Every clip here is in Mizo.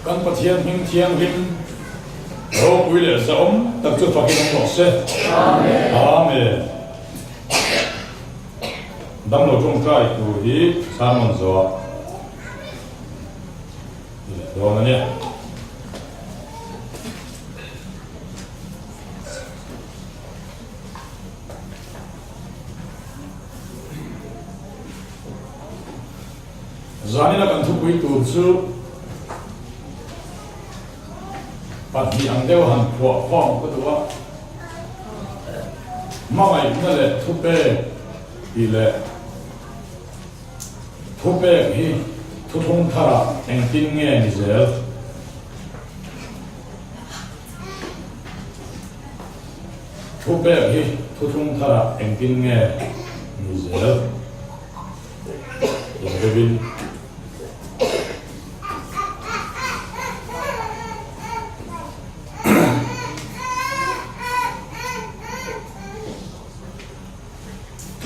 Kan Pathian hming thianghlim ropui leh zahawm tak chu fakin awm rawh se. Amen. Damlo tawngtai tur hi sermon zawh ni leh dawn a nia. Zanina kan thupui tur chu pahnih ang deuh han phuah khawm ka duh a, hmangaihna leh thupek tih leh thupek hi thuthlung tharah engtin nge ni zel? Thupek hi thuthlung tharah engtin nge ni zel? Inrevin.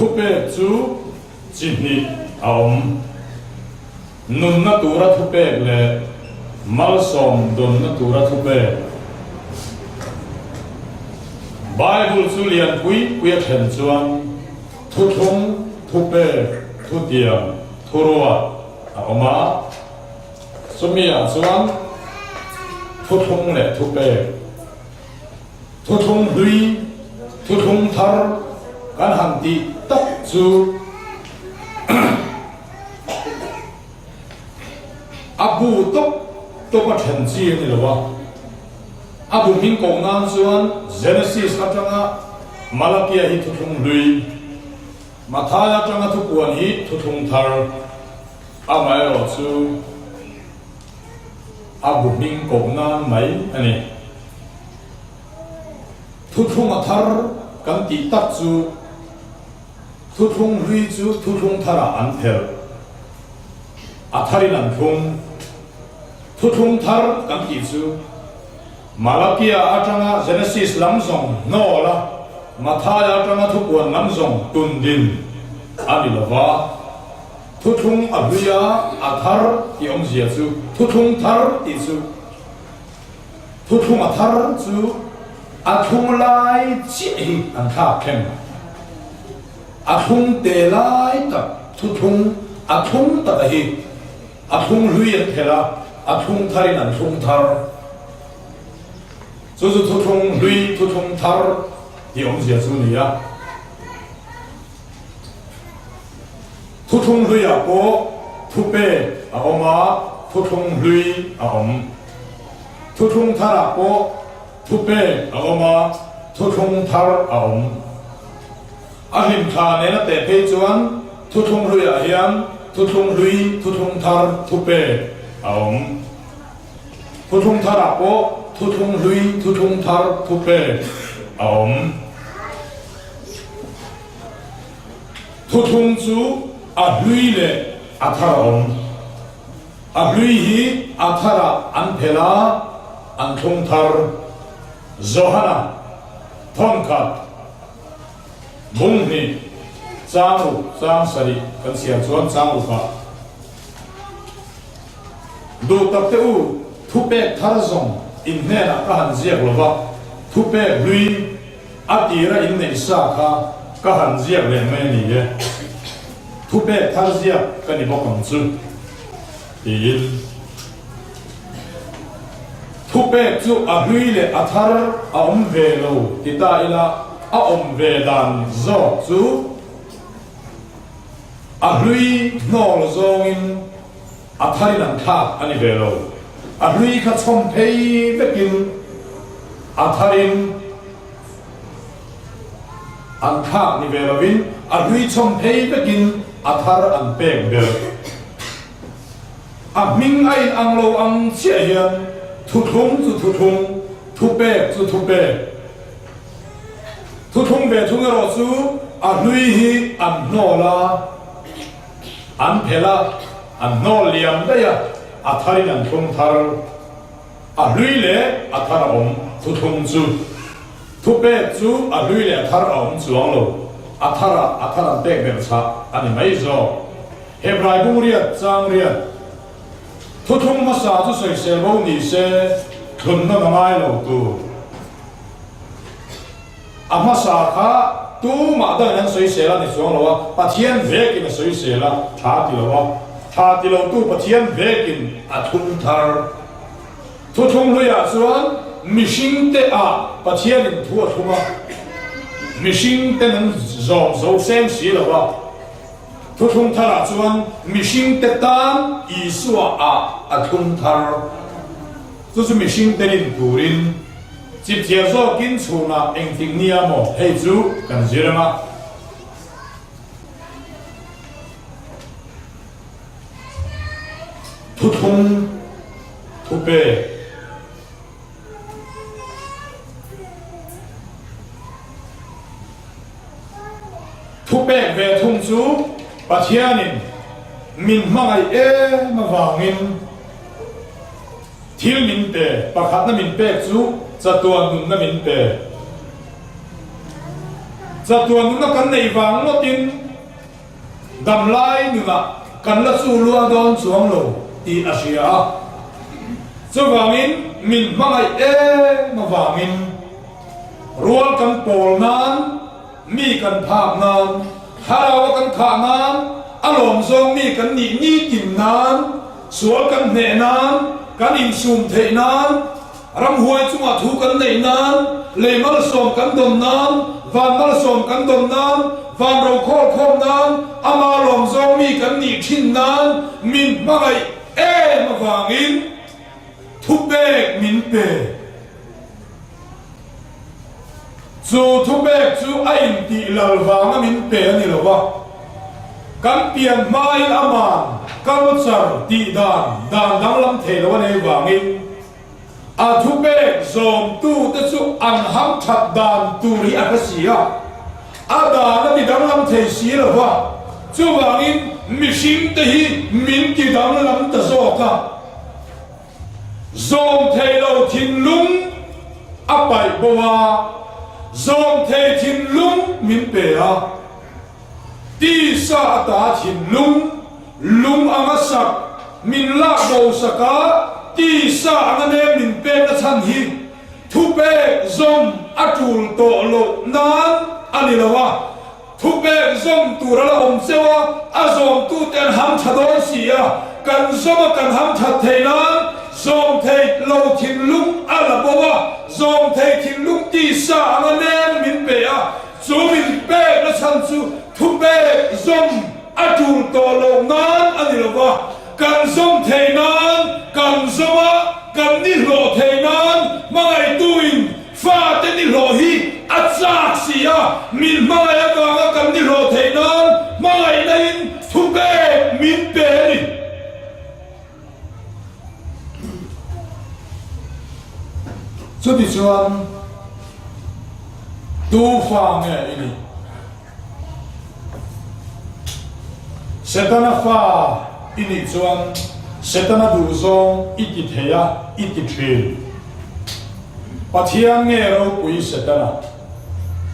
Thupek chu chi hnih a awm. Nunna tura thupek leh malsawm dawnna tura thupek. Bible chu lianpui pui a thlen chuan Thuthlung, thupek, thutiam, thuruat a awm a, chumi-ah chuan thuthlung leh thupek, thuthlung hlui, thuthlung thar kan han tih tak chu a bu tawp tawp a then chi a ni lo a. A bu hming koh nan chuan Genesis atanga Malakia hi thuthlung hlui, Matthai atanga thupuan hi thuthlung thar, amaherawh chu a bu hming koh nan mai a ni. Thuthlung a thar kan tih tak chu thuthlung hlui chu thuthlung tharah an phelh, a tharin an thlung. Thuthlung thar kan tih chu Malakia atanga Genesis lam zawng hnawl a, Matthai atanga thupuan lam zawng tun din a ni lo va. Thuthlung a hlui a, a thar tih awmzia chu thuthlung thar tih chu thuthlung a thar chu a thlung lai chiah hi an thlak thleng. A thlung te lai tak thuthlung a thlung taka hi A thlung hlui an phelh a, a thlung tharin an thlung thar. Chu chu thuthlung hlui, thuthlung thar tih awmzia chu a ni a. Thuthlung hluiah pawh thupek a awm a, thuthlung hlui a awm. Thuthlung tharah pawh thupek a awm a, thuthlung thar a awm. A hlimthla nena teh phei chuan thuthlung hluiah hian thuthlung hlui, thuthlung thar, thupek a awm. Thuthlung tharah pawh thuthlung hlui, thuthlung thar, thupek a awm. Thuthlung chu a hlui leh a thar a awm. A hlui hi a tharah an phelh a, an thlung thar. Johana thawnkhat. Bung hnih, chang ruk, chang sarih kan siam chuan chang rukah duh tak te u, thupek thar zawng in hnenah ka han ziak lo va, thupek hlui a tira in neih sa kha ka han ziak leh mai a ni e, thupek thar ziak ka ni bawk ang chu, tiin. Thupek chu a hlui leh a thar a awm ve lo ti ta ila, a awm ve dan zawk chu a hlui hnawl zawngin a tharin an thlak a ni ve lo. A hlui kha chhawm phei vekin a tharin an thlak ni ve lovin a hlui chhawm phei vekin a thar an pek belh. A hming a in ang lo ang chiah hian thuthlung chu thuthlung, thupek chu thupek. Thuthlung ve thung erawh chu a hlui hi an hnawl a, an phelh a, an hnawl liam daih a, a tharin an thlung thar. A hlui leh a thar a awm thuthlung chu. Thupek chu a hlui leh a thar a awm chuang lo, a tharah a thar an pek ber chhah a ni mai zawk. Hebrai bung riat chang riat. Thuthlung hmasa chu sawisel bo ni se thlun nawn a ngai lo tur. A hmasa kha tumah dangin an sawisel a ni chuang lo a, Pathian vekin a sawisel a, tha ti lo a, tha ti lotu Pathian vekin a thlung thar. Thuthlung hluiah chuan mihringte ah Pathianin thu a thlung a, mihringten an zawm zo seng si lo a. Thuthlung tharah chuan mihringte tan Isua ah a thlung thar. Chu chu mihringte rin turin chipchiar zawkin chhunah engtik nia maw hei chu kan zir ang a. Thuthlung thupek. Thupek ve thung chu Pathianin min hmangaih em avangin thil min pe, pakhatna min pek chu chatuan nunna min pe. Chatuan nunna kan neih vang ngawtin Damlai nunah kan la chu luah dawn chuang lo tih a hria a, chuvangin min hmangaih em avangin rual kan pawl nan, mi kan phak nan, thlarau a kan khah nan, a lawm zawng mi kan nih nitin nan, sual kan hneh nan, kan insum theih nan, Ramhuai chungah thu kan neih nan, lei malsawm kan dawn nan, van malsawm kan dawn nan, van rokhawl khawm nan, ama lawm zawng mi kan nih thin nan min hmangaih em avangin thupek min pe. Chu thupek chu a intih lal vanga min pe a ni lo va, kan pian hmain aman culture tih dan dan danglam thei lo a nei vangin, A thupek zawmtute chu an ham that dan tur hi a hre si a, a dan a ti danglam thei si lo va, chuvangin mihringte hi min ti danglam ta zawk a. Zawm thei lo thinlung a paih bo a, zawm thei thinlung min pe a. Tisa ata thinlung lung anga sak min lak bo sak a, tisa anga nem min pek na chhan hi thupek zawm a tul tawh loh nan a ni lo a, thupek zawm tur a la awm cheu a, a zawmtute an ham tha dawn si a, kan zawm a kan ham that thei nan zawm thei lo thinlung a la bo a, zawm thei thinlung tisa anga nem min pe a. Chu min pekna chhan chu thupek zawm a tul tawh loh nan a ni lo va, kan zawm thei nan, kan zawm a, kan ni hlawh thei nan hmangaihtuin fate ni hlawh hi a chak si a, min hmangaih avanga kan ni hlawh thei nan hmangaihna in thupek min pe a ni. Chutichuan, tu fa nge i nih? Setana fa i nih chuan Setana duhzawng i ti thei a, i ti thin. Pathian nge ropui Setana?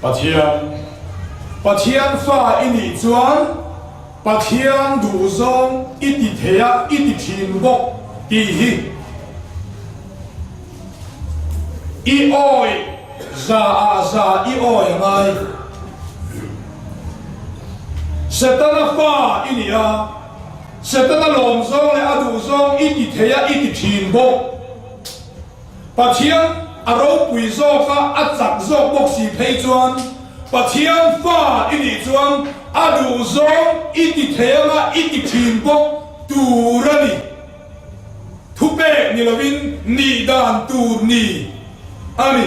Pathian. Pathian fa i nih chuan Pathian duhzawng i ti thei a, i ti thin bawk tih hi i awi za ah za i awi a ngai. Setana fa i ni a, Setana lawmzawng leh a duhzawng i ti thei a, i ti thin bawk. Pathian a ropui zawk a, a chak zawk bawk si phei chuan Pathian fa i nih chuan a duh zawng i ti thei anga i ti thin bawk tur a ni. Thupek ni lovin nih dan tur ni a ni.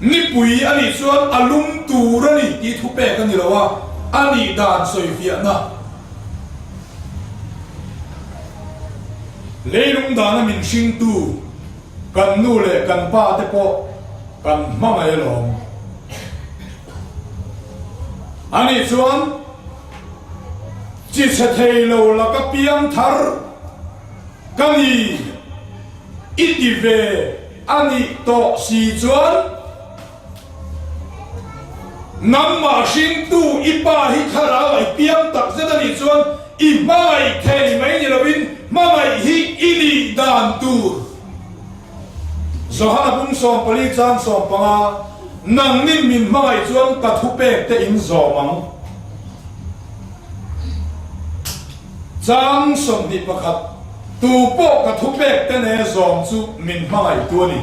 Nipui a nih chuan a lum tur a ni tih thupek a ni lo a, a nih dan sawifiahna. Leilung dana min hringtu kan nu leh kan pa te pawh kan hmangaih alawm. Ani chuan chi chhe thei lo laka piang thar ka ni i ti ve a nih tawh si chuan, Nangmah hringtu i pa hi thlarau i piang tak zet a nih chuan i hmangaih thei mai ni lovin hmangaih hi i nih dan tur. Johana bung 14 chang 15, Nangnin min hmangaih chuan ka thupek te in zawm ang. Chang 21, Tu pawh ka thupek te ne zawm chu min hmangaihtu a ni.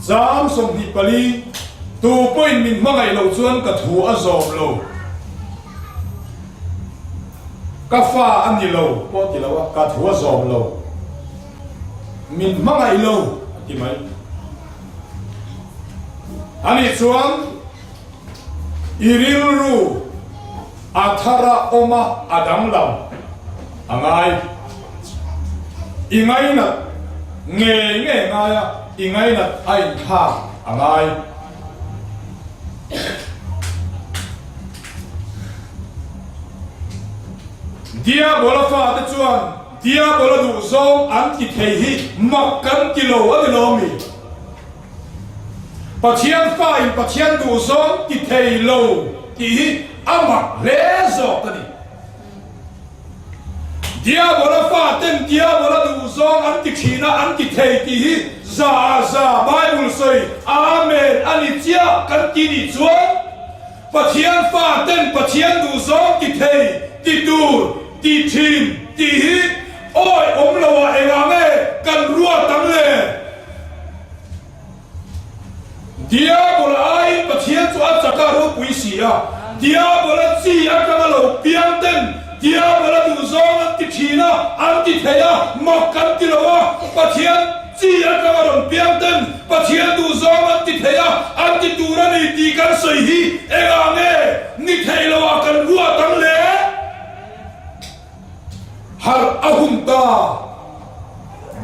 Chang 24, Tu pawhin min hmangaih loh chuan ka thu a zawm lo. Ka fa a ni lo pawh ti lo a, ka thu a zawm lo. Min hmangaih lo a ti mai. Ani chuan i rilru a thar a awm a, a danglam a ngai. I ngainat ngei ngei ngai a, i ngainat a inthlak a ngai. Diabola fate chuan Diabola duhzawng an ti thei hi mak kan ti lo a ni lo mi? Pathian fa in Pathian duhzawng ti thei lo tih hi a mak hle zawk a ni. Diabola fa ten Diabola duhzawng an ti thin a, an ti thei tih hi za ah za Bible sawi Amen a ni chiah kan ti nih chuan Pathian fa ten Pathian duhzawng ti thei, ti tur, ti thin tih hi awi awm lo ah engah nge kan ruat ang le? Diabola aiin Pathian chu a chak a ropui si a, Diabola chi atanga lo piang ten Diabola duhzawng an ti thin a, an ti thei a, mak kan ti lo a, Pathian chi atanga rawn piang ten Pathian duhzawng an ti thei a, an ti tur a ni tih kan sawi hi engah nge ni thei lo ah kan ruat ang le? Harh a hun ta.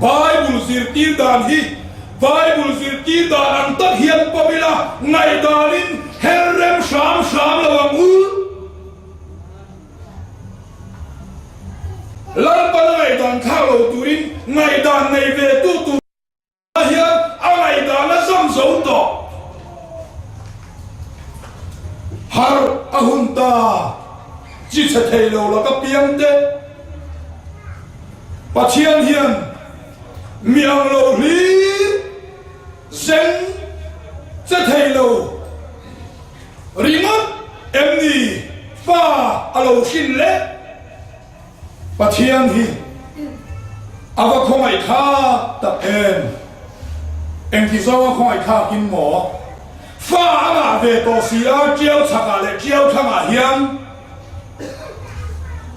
Bible zirtir dan hi Bible zirtir dan ang tak hian pawm ila ngaihdanin her rem hram hram lo ang u. Lalpana ngaihdan thlak lo turin ngaihdan nei ve tu tur hian a ngaihdan a zam zo tawh. Harh a hun ta, chi chhe thei lo laka piang te. Pathian hian mi ang lo hlir zeng che thei lo ringawt em ni fa a lo hrin le? Pathian hi a va khawngaih thlak tak em? Engti zawnga khawngaih thlakin maw? Fa a ngah ve tawh si a, tiau chhakah leh tiau thlangah hian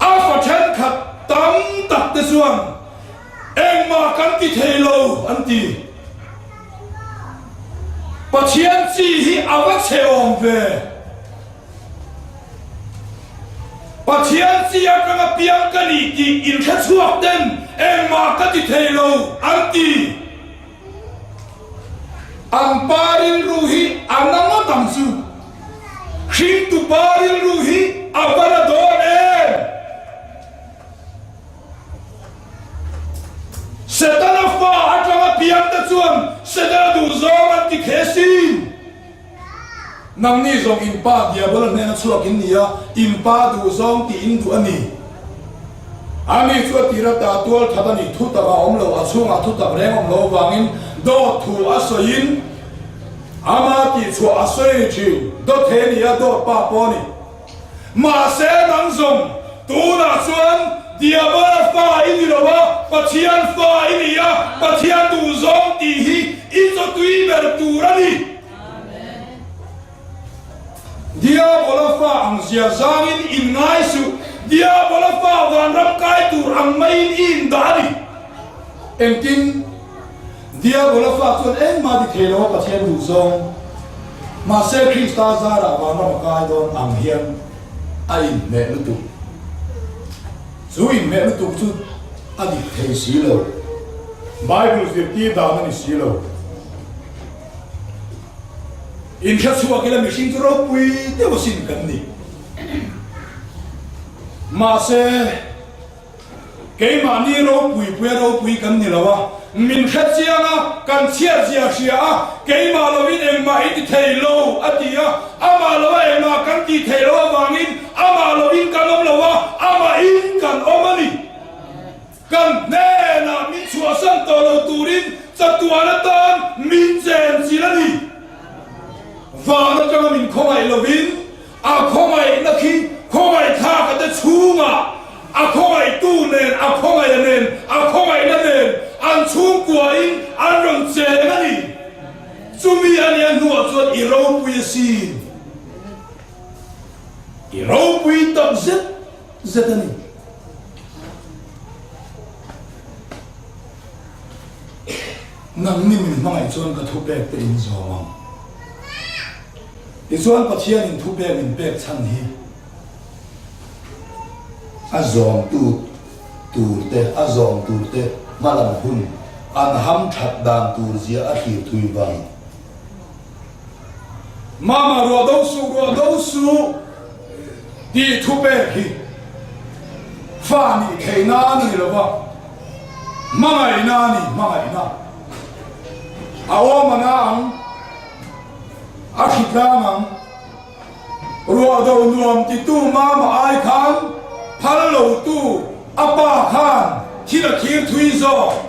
a fa thenkhat tam tak te chuan engmah kan ti thei lo an ti. Pathian chi hi a va chhe awm ve. Pathian chi atanga piang ka ni tih inhre chhuak ten engmah ka ti thei lo an ti. An pa rilru hi a na ngawt ang chu. Hringtu pa rilru hi a va la dawn em? Setana fa atanga piang te chuan Setana duhzawng an ti khe sin. Nangni zawng in pa Diabola hnena chhuak in ni a, in pa duh zawng tih in duh a ni. Ani chu a tir ata tual that a ni, thu tak a awm lo, a chhungah thu tak reng awm lo avangin dawt thu a sawiin ama tihchhuah a sawi ni thin, dawt he ni a, dawt pa pawh a ni. Mahse nang zawng tunah chuan Diabola fa i ni lo a, Pathian fa i ni a, Pathian duh zawng tih hi i chawtui ber tur a ni. Diabola fa ang zia zangin in ngai suh, Diabola fa vanram kai tur ang maiin i indah a ni. Engtin? Diabola fa chuan engmah ti thei lo a Pathian duh zawng, mahse Krista zarah vanram a kai dawn ang hian a inhmeh lutuk. Chu inhmeh lutuk chu a dik thei si lo. Bible zirtir dan a ni si lo. Inhre chhuak ila mihring chu ropui deuh asin kan ni. Mahse, keimahni ropui puia ropui kan ni lo a, min hre chiang a, kan chhiat zia hria a, keimah lovin engmah i ti thei lo a ti a, amah lova engmah kan tih theih loh avangin amah lovin kan awm lo a, amahin kan awm a ni. Kan hnenah min chhuahsan tawh lo turin chatuan atan min chenchilh a ni. Van atanga min khawngaih lovin a khawngaihna khi khawngaihthlaka te chhungah a khawngaihtu nen, a khawngaiha nen, a khawngaihna nen an chhungkuain an rawn cheng a ni. Chumi a nia hnuah chuan i ropui asin. I ropui tak zet zet a ni. Nangni min hmangaih chuan ka thupek te in zawm ang. Tichuan Pathianin thupek min pek chhan hi a zawmtu tur te, a zawm tur te hmalam hun an ham that dan tur zia a thlir thui vang. Mama ruah do suh, ruah do suh tih thupek hi fa nih theihna a ni lo va, hmangaihna a ni, hmangaihna. A awm a na ang, a hritlang ang. Ruah do nuam titu mama ai khan phal lotu a pa khan thil a thir thui zawk.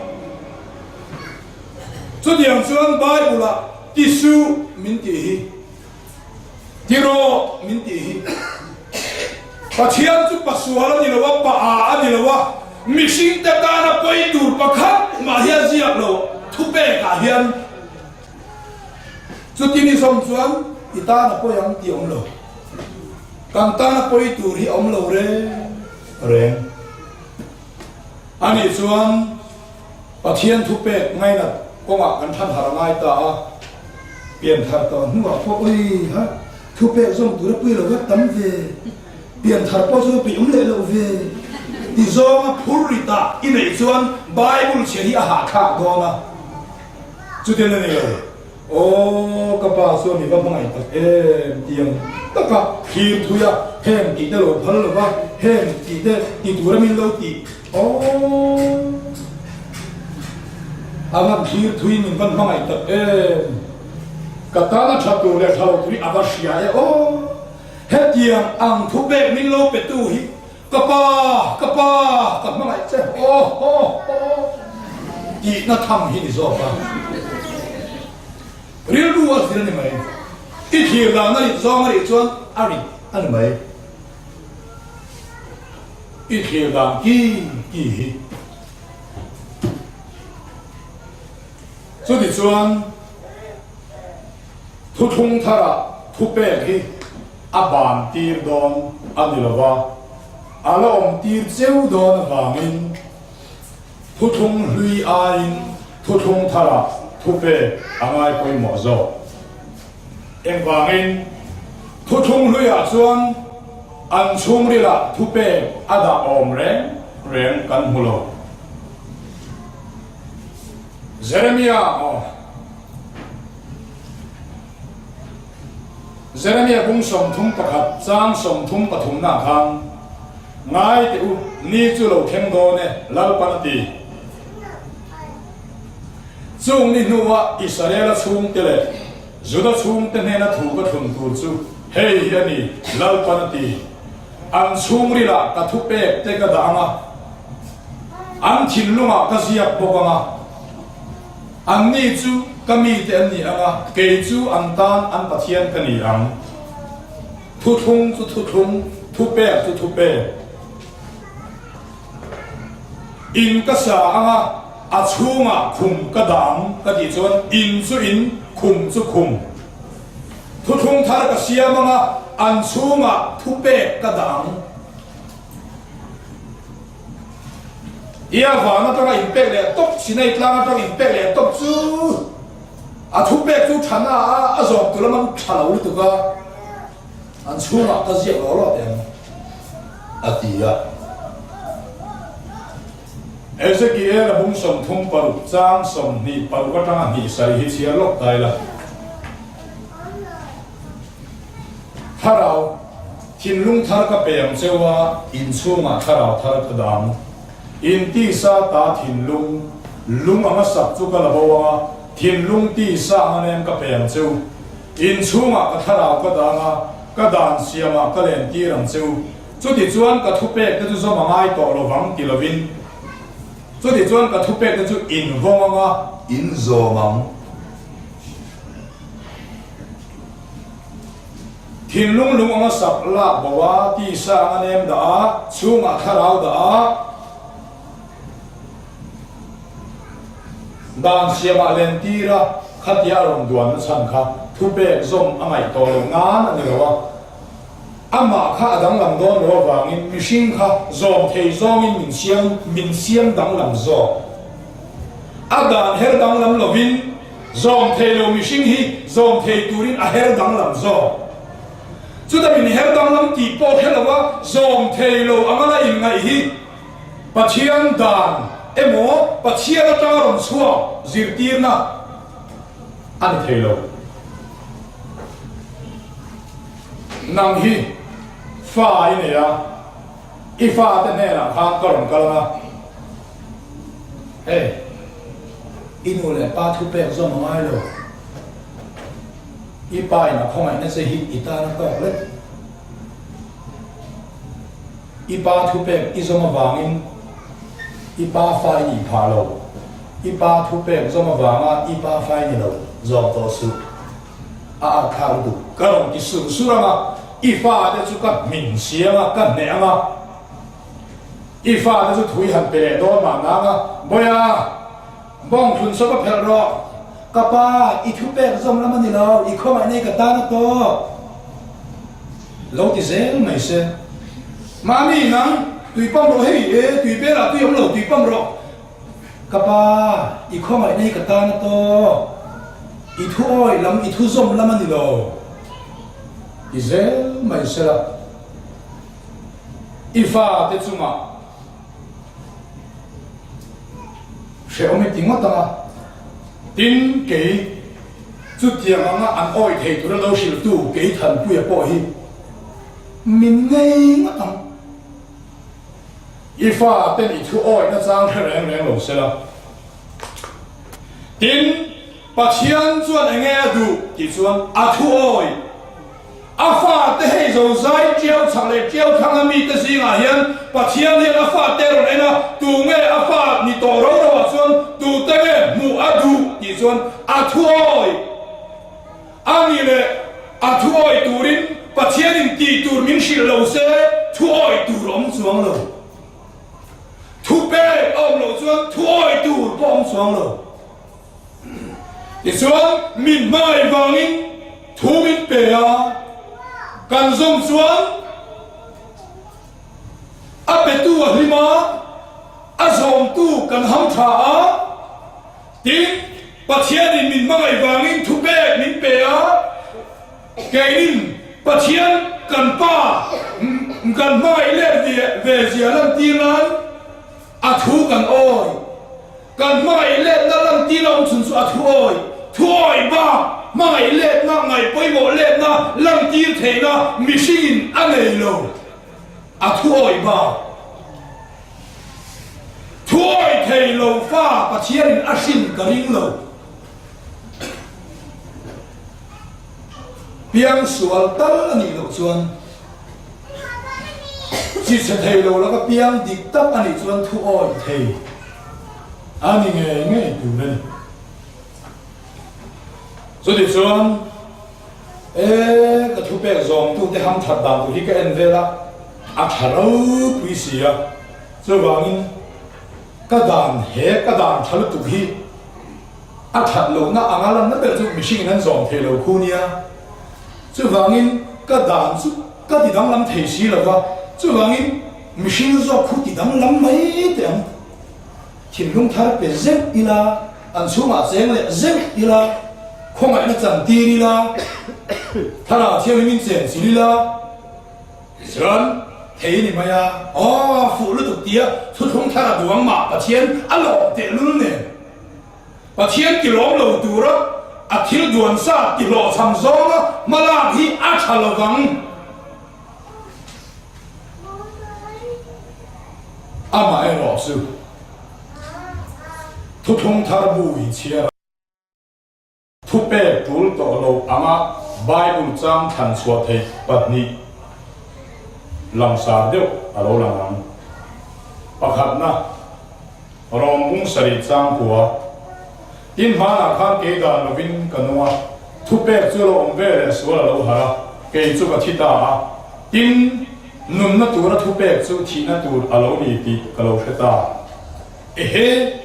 Chutiang chuan Bible-ah ti suh min tih hi, ti rawh min tih hi. Pathian chu pasual a ni lo a, pa a ni lo a, mihringte tana pawi tur pakhat mah hi a ziak lo thupekah hian. Chuti ni zawng chuan i tana pawi ang tih a awm lo. Kan tana pawi tur hi a awm lo reng reng. Anih chuan Pathian thupek ngainat kawngah kan than har a ngai ta a, pianthar tawh hnuah pawh ui ha thupek zawng tur a pui lo vek tam ve, pianthar pawh chu peih awm leh loh ve ti zawnga phur rit ah i neih chuan Bible chhiar hi a hahthlak dawn a, chutin a ni lo. Aw ka pa chuan mi va hmangaih tak em tiang taka thlir thui a, heng tih te lo phal lo va, heng tih te ti tura min lo tih aw a van thlir thui min van hmangaih tak em ka tana tha tur leh tha lo tur hi a va hria e aw hetiang ang thu pek min lo pe tu hi ka pa ka pa ka hmangaih che aw aw aw tihna tham hi ni zawk a rilru a zir a ni mai i thlir dan a rit zawng a rih chuan a rit a ni mai i thlir dan ki ki hi chuti chuan thuthlung tharah thupek hi A ban tir dawn a ni lo va, a la awm tir cheu dawn avangin thuthlung hlui aiin thuthlung tharah thupek a ngai pawimawh zawk. Engvangin? Thuthlung hluiah chuan an chhungrilah thupek a dah awm reng reng kan hmu lo. Jeremia aw. Jeremia bung 31 chang 33 nah khan, Ngai teh u, ni chu lo thleng dawn e, Lalpan a ti. Chung ni hnuah Israela chhungte leh Juda chhungte hnena thu ka thlun tur chu hei hi a ni, Lalpan a ti. An chhungrilah ka thupek te ka dah ang a, an thinlungah ka ziak bawk ang a. Anni chu ka mite an ni ang a, kei chu an tan an Pathian ka ni ang. Thuthlung chu thuthlung, thupek chu thupek. In ka sa ang a, a chhungah khum ka dah ang ka tih chuan in chu in, khum chu khum. Thuthlung thar ka siam ang a, an chhungah thupek ka dah ang. Ia van atanga inpek leh tawp, Sinai tlang atanga inpek leh tawp chu a thupek chu tha na a, a zawm tur lam an tha lo lutuk a, an chhungah ka ziak lo lo teh ang a ti a. Ezekiel a bung 36 chang 26 atanga hnih sarih hi chhiar lawk ta ila. Thlarau, thinlung thar ka pe ang cheu a, inchhungah thlarau thar ka dah ang. In tisa ta thinlung, lung anga sak chu ka la bo ang a, thinlung tisa anga nem ka pe ang cheu. Inchhungah ka thlarau ka dah ang a, ka dan siamah ka len tir ang cheu. Chutichuan ka thupek te chu zawm a ngai tawh lovang ti lovin. Chutichuan ka thupekte chu in vawng anga in zawm ang. Thinlung lung anga sak lak bo a, tisa anga nem dah a, chhungah thlarau dah a, dan siamah lentir a, khatia a rawn duanna chhan kha thupek zawm a ngaih tawh loh nan a ni lo a. Amah kha a danglam dawn lo avangin mihring kha zawm thei zawngin min siam min siam danglam zawk. A dan her danglam lovin zawm thei lo mihring hi zawm thei turin a her danglam zawk. Chuta min her danglam tih pawh hre lova zawm thei lo anga la inngaih hi Pathian dan emaw Pathian atanga rawn chhuak zirtirna a ni thei lo. Nang hi fa i nei a, i fate hnenah khan ka rawn kal ang a, hei i nu leh pa thupek zawm a ngai lo, i pa in a khawngaihna che hi i tan a tawk lek, i pa thupek i zawm avangin i pa fa i nih phah lo, i pa thupek zawm avanga i pa fa i ni lo, zawm tawh suh. A at thlak lutuk. Ka rawn ti sur sur ang a, i fate chu ka hmin siam a, ka hneh ang a. I fate chu thui han pe leh dawn mah nang a, Bawia, bawng thlun sawp a phelh rawh. Ka pa, i thu pek zawm lam a ni lo, i khawngaih nei ka tan a tawk. Lo ti zel mai se. Mami, nang, tui pump rawh hei, e, tui belah tui awm lo, tui pump rawh. Ka pa, i khawngaih nei ka tan a tawk. I thu awih lam, i thu zawm lam a ni lo. Ti zel mai sela, i fate chungah hrehawm i ti ngawt ang a. Tin, kei chutiang anga an awih thei tura lo hrilhtu kei Thanpuia pawh hi min ngei ngawt ang. I fa ten i thu awihna chang hre reng reng lo sela. Tin, Pathian chuan enge a duh tih chuan a thu awih. A fa te hei zo zai tiau chhak leh tiau thlang a mite zingah hian Pathian hian a fa te rawn en a, tu nge a fa ni tawh ro ro ah chuan tu te nge hmuh a duh tih chuan a thu awih. A ni leh a thu awih turin Pathianin tih tur min hrilh lo se thu awih tur awm chuang lo. Thu pek a awm loh chuan thu awih tur pawh awm chuang lo. Tichuan min hmangaih vangin thu min pe a, kan zawm chuan a petu a hlim a, a zawmtu kan ham tha a. Tin, Pathianin min hmangaih vangin thupek min pe a, keinin Pathian kan Pa kan hmangaih let ve zia lantir nan a thu kan awi. Kan hmangaih letna lantir a awm chhun chu a thu awi. Thu awi bak hmangaih letna, ngaih pawimawh letna lantir theihna mihringin a nei lo. A thu awi bak. Thuawi thei lo fa Pathianin a hrin ka ring lo. Piang sual tal a nih loh chuan chi chhe thei lo laka piang dik tak a nih chuan thuawi thei a ni ngei ngei tur a ni. Chutichuan, e ka thupek zawngtute hamthat dan tur hi ka en vel a, a tha ropui si a, chuvangin ka dan he ka dan tha lutuk hi a that lohna anga lanna ber chu mihringin an zawm thei lo khu nia, chuvangin ka dan chu ka ti danglam thei si lo va, chuvangin mihring zawk khu ti danglam mai teh ang. Thinlung thar pe zeuh ila, an chhungah cheng leh zeuh ila, khawngaihna chan tir ila, thlarau thianghlim in chen chilh ila, tichuan thei a ni mai a, aw fuh lutuk tia thuthlung thar a duang mah Pathian a lawm tehlul nen Pathian ti lawm lo tura a thil duan sa ti hlawhchham zawnga hmalak hi a tha lovang. Amaherawh chu thuthlung thar bu i chhiar a, thupek tul tawh lo anga Bible chang thlan chhuah theih pahnih langsar deuh a lo lang ang. Pakhatna. Rawng bung sarih chang kua. Tin hmanah khan kei dan lovin ka nung a, thupek chu lo awm ve leh sual a lo harh a, kei chu ka thi ta a. Tin, nunna tura thupek chu thihna tur a lo ni tih ka lo hre ta. Ehe!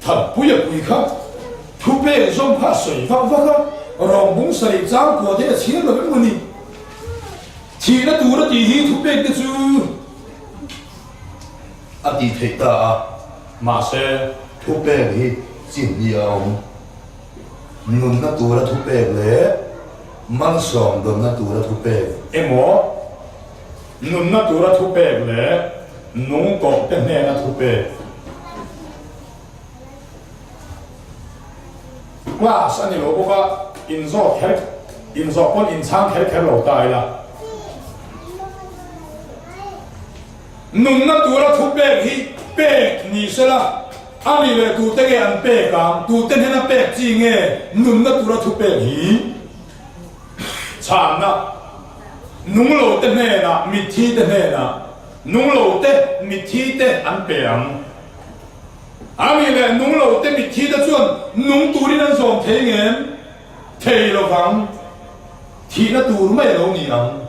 Thatpui a pui kha thupek zawm kha a sawi vak vak a, rawng bung sarih chang kua te a chhiar lo em maw ni? Thihna tur a tih hi thupek te chu a tih theih ta a, mahse thupek hi chi hnih a awm. Nunna tura thupek leh malsawm dawnna tura thupek. Emaw, nunna tura thupek leh nung tawh te hnena thupek. Class a ni lo bawk a, inzawh kher, inzawh pawn inchhang kher kher lo ta ila. Nunna tura thupek hi pek ni sela, a ni leh tute nge an pek ang, tute hnena pek chi nge nunna tura thupek hi? Chhanna, Nung lote hnenah, mitthi te hnenah, nung lote, mitthi te an pe ang. A ni leh nung lote, mitthi te chuan nung turin an zawm thei ngem? Thei lovang. Thihna tur mai a lo ni ang.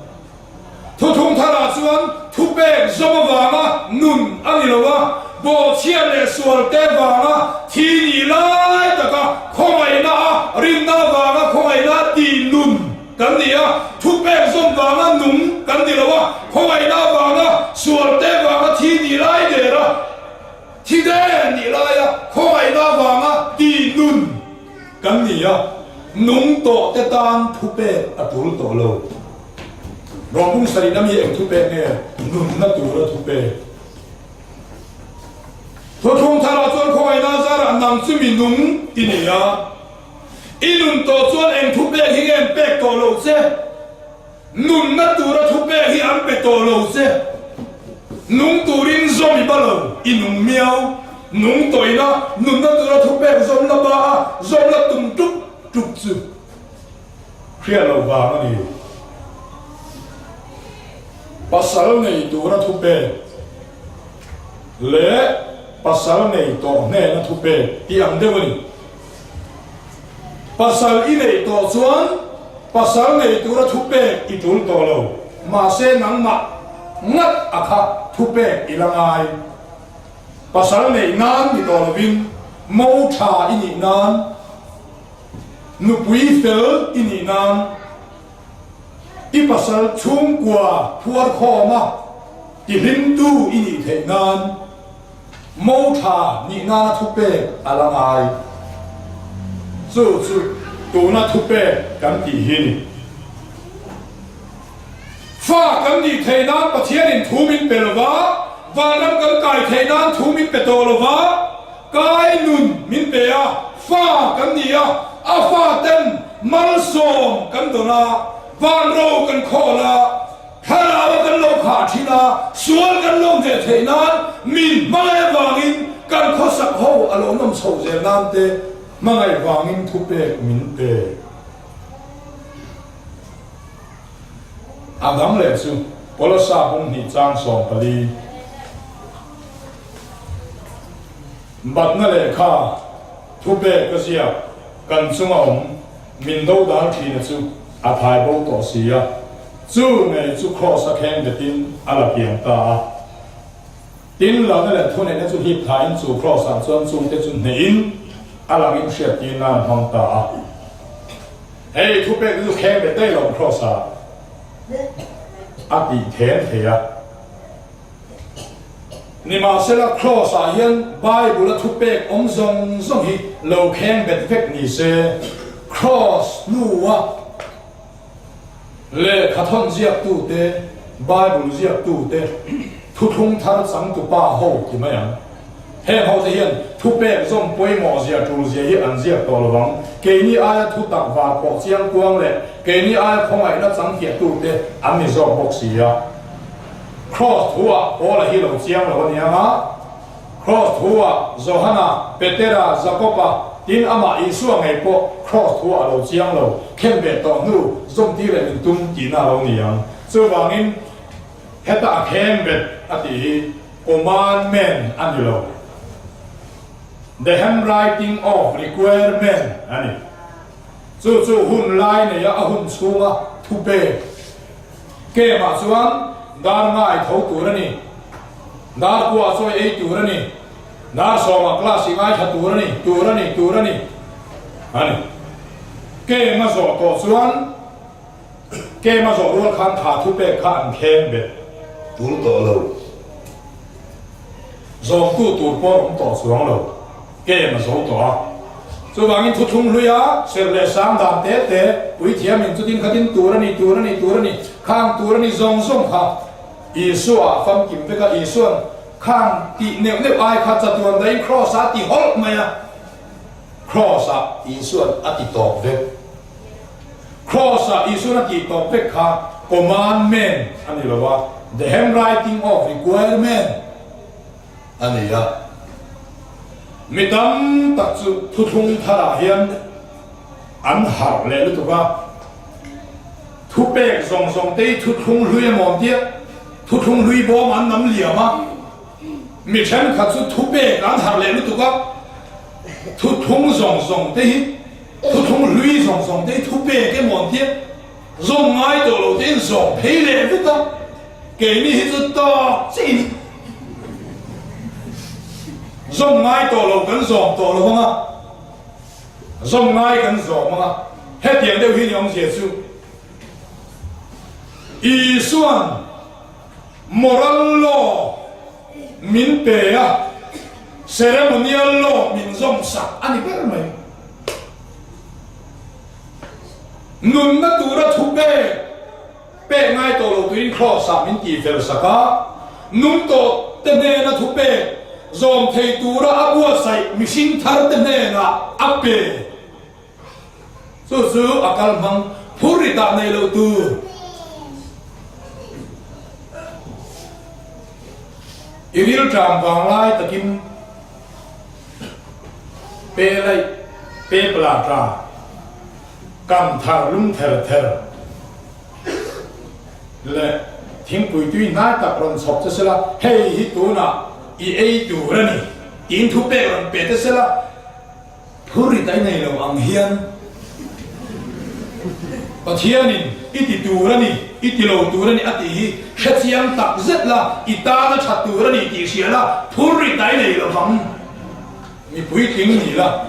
Thuthung tharah chuan thupek zawm avanga nun a ni lo a, bawhchhiat leh sualte vanga thi nih lai taka khawngaihna a rinna avanga khawngaihna tih nun kan ni a, thupek zawm vanga nung kan ni lo a, khawngaihna avanga sualte vanga thi nih lai der a, thi der nih laia khawngaihna avanga tih nun kan ni a, nung tawh te tan thupek a tul tawh lo. Rawng bung sarih lam hi eng thupek nge? Nunna tura thupek. Thuthlung tharah chuan khawngaihna zarah nang chu mi nung i ni a. I nun tawh chuan eng thupek hi nge an pek tawh lo che? Nunna tura thupek hi an pe tawh lo che. Nung turin zawm i ba lo, i nung miau. Nung tawina nunna tura thupek zawm la ba a, zawm la tum tuk tuk chu. Hriat loh vang a ni. Pasal nei tura thupek leh pasal nei tawh hnena thupek tih ang deuh a ni. Pasal i neih tawh chuan pasal nei tura thupek i tul tawh lo, mahse nangmah ngat a kha thupek i la ngai. Pasal neih nan ni tawh lovin mo tha i nih nan, Nupui fel i nih nan i pasal chhungkua phuar khawma ti hlimtu i nih theih nan mo tha nih nana thupek a la ngai. Chu chu tuna thupek kan tih hi ni. Fa kan nih theih nan Pathianin thu min pe lova, vanram kan kai theih nan thu min pe tawh lova, Kai nun min pe a, fa kan ni a, a fa ten malsawm kan dawn a, van ro kan khawl a, thlarau a kan lo khah thin a, sual kan lo hneh theih nan min hmangaih avangin kan khawsak ho a lo nawm chho zel nan te hmangaih vangin thupek min pe. A dang leh chu Kolosa pumhnih chang 14. Batna lehkha thupek ka ziak kan chunga awm min do dal thina chu a thai bo tawh si a, chu ngei chu Kraws a kheng betin a la piang ta a. Tin, lalna leh thuneihna chu hip thain chu Kraws ah chuan chungte chu hnehin a langin hriattir nan hmang ta a. Hei thupek chu kheng bet daih lo Kraws ah a tih then thei a. Nimahsela, Kraws-ah hian Bible-a thupek awm zawng zawng hi lo kheng bet vek ni se, Kraws hnua lehkha thawn ziaktute, Bible ziaktute, thuthlung thar changtupa ho ti mai ang. Heng hote hian thupek zawm pawimawh zia tul zia hi an ziak tawh lo vang. Keini aia thutak var pawh chiang kuang leh keini aia khawngaihna changfiahtute an ni zawk bawk si a. Kraws thu-ah Paula hi lo chiang lo a ni ang a, Kraws thu-ah Johana, Petera, Jakoba, tin amah Isua ngei pawh Kraws thu-ah a lo chiang lo, khen ve tawh hnu zawmtir leh min tum tihna a lo ni ang. Chuvangin heta a khen bet a tih hi commandment a ni lo. The Handwriting of Requirement a ni. Chu chu hun lai neia a hun chhunga thupek. Camp-ah chuan dar ngai tho tur a ni. Dar kuah chawi ei tur a ni. Dar sawmah class i ngaithla tur a ni, tur a ni, tur a ni a ni. Camp a zawh tawh chuan camp a zawh rual khan tha thupek kha an thleng bet. Tul tawh lo. Zawmtu tur pawh awm tawh chuang lo. Camp a zo tawh a. Chuvangin thuthlung hluia serh leh sang dan te te, puithiamin chutin khatin tur a ni, tur a ni, tur a ni, khang tur a ni zawng zawng kha Isua famkim vek a, Isuan khang tih neuh neuh ai kha chatuan dahin Kraws ah a ti hawlh mai a, Kraws ah Isuan a ti tawp vek. Kraws ah Isuan a tih tawp vek kha commandment a ni lo a, the handwriting of requirement a ni a. Mi tam tak chu thuthlung tharah hian an harh leh lutuk a. Thupek zawng zawng te hi thuthlung hlui a mawn tia thuthlung hlui bawm an nam liam a, mi thenkhat chu thupek an harh leh lutuk a, thuthlung zawng zawng te hi thuthlung hlui zawng zawng te hi thupek emaw an tia zawm ngai tawh lo te in zawm phei leh vek a, keini hi chu tawk chiah in zawm ngai tawh lo kan zawm tawh lo ang a. Zawm ngai kan zawm ang a, hetiang deuh hi ni awmzia chu Isua'n moral law min pe a, ceremonial law min zawm sak a ni ber mai. Nunna tura thu pek pek ngai tawh lo turin Kraws-ah min tihfel sak a, nung tawh te hnena thu pek zawm thei tura a buatsaih mihring thar te hnenah a pe. Chu chu a kal hmang phur ri tah nei lo tur. I rilṭam vang lai takin pe laih pe pla ṭa. Kam thar lum ther ther leh thingpui tui hnai tak rawn chhawp che sela, hei hi tunah i ei tur a ni tiin thu pek rawn pe che sela, phur rit a i nei lo ang hian Pathianin i ti tur a ni, i ti lo tur a ni a tih hi hrechiang tak zet la, i tana tha tur a ni tih hria la, phur rit a i nei lo vang, mi puitling ni la.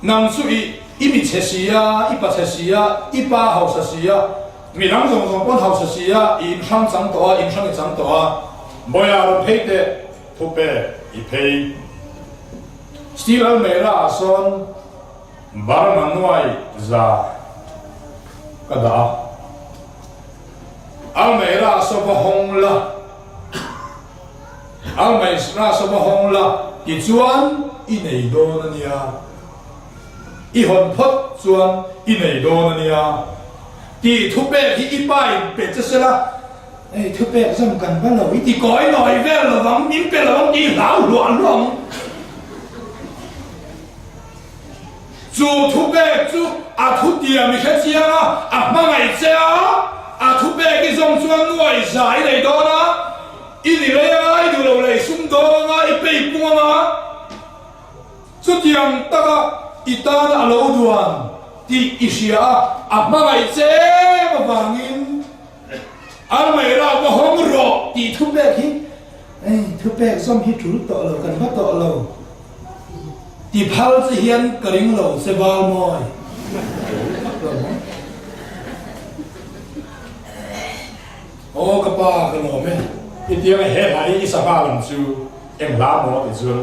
Nang chu i i mi chhe si a, i pa chhe si a, i pa hausa si a, mi dang zawng zawng pawn hausa si a, i inhrang chang tawh a, inhrang i chang tawh a, Bawiha rawn phei teh, thupe i phei. Steel Almeida ah sawn Burma nuai za ka dah a, Almeida ah saw va hawng la. A ngaihsna sawm a hawng la tichuan i nei dawn a nia. I hawn phawt chuan i nei dawn a nia. Tih thupek hi i pa in pe che sela, Hei thupek zawm kan va lo i ti kawi nawi vel lovang, min pe lovang tih i hlau hluah hluah ang. Chu thupek chu a thutiam i hre chiang a, a hmangaih che a, a thupek i zawm chuan nuai za i nei dawn a, I ni lei anga, i duh lo lei sum dawng anga, i pei pung anga, chutiang taka i tana a lo duan tih i hria a, a hmangaih che em avangin Almeida va hawng rawh tih thupek hi, Ei, thupek zawm hi tul tawh lo, kan va tawh lo ti phal che hian ka ring lo che val mawi. Aw ka pa ka lawm e. I tiang he hla hi i sangha lam chu eng hla maw ti chuan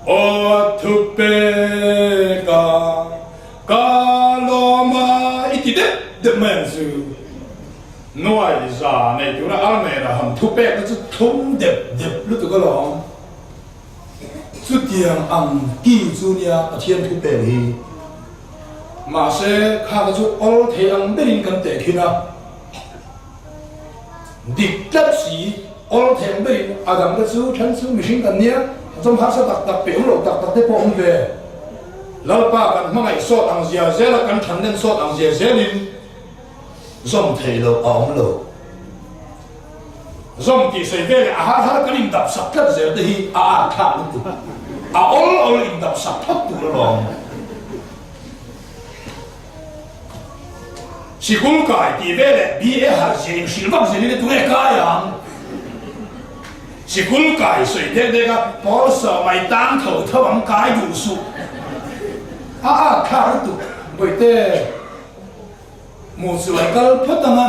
aw thupe ka ka lawm a i ti deuh deuh mai ang chu. Nuai za nei tura Almera han thupek na chu thlum dep dep lutuk alawm. Chutiang ang ki chu nia Pathian thupek hi. Mahse kha kha chu awl thei ang berin kan tehkhin a. Dik tlat si, awl theng berin a dang te chu then chu mihring kan nia, chawm harsa tak tak pe awm lo tak tak te pawh awm ve. Lalpa kan hmangaih sawt ang zia zel a, kan than nen sawt ang zia zelin zawm thei lo a awm lo. Zawm tih sawi vel leh a har har kan indap sak tlat zel te hi a at thlak lutuk. A awl awl indap sak phawt tur alawm. Sikul kai tih vel leh BA har zia inhrilh vak zel in a tunge kai ang? Sikul kai sawi dek dek a, pawl sawmai tang tho tho ang kai duh suh. A at thlak lutuk Bawihte. Hmuh chu an kal phawt ang a,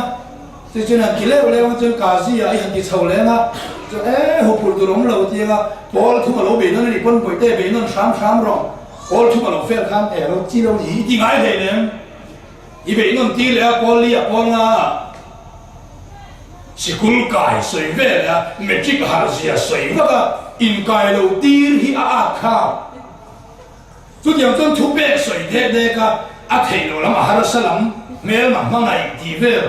chu chuan an ti leuh leuh ang chuan Kazi ah i han ti chho leng a, chuan e huphurh tur awm lo ti ang a, pawl thum a lo bei nawn a nih pawn Bawihte bei nawn hram hram rawh, pawl thum a lo fel khan e lo chi lo ni i ti ngai hlei nem, i bei nawn tir leh a pawl li ah pawl nga ah sikul kai sawi vel leh a matric harh zia sawi vak a inkai lo tir hi a at kha. Chutiang chuan thupek sawi dek dek a, a theih loh lam a harsa lam hmelma hmangaih tih vel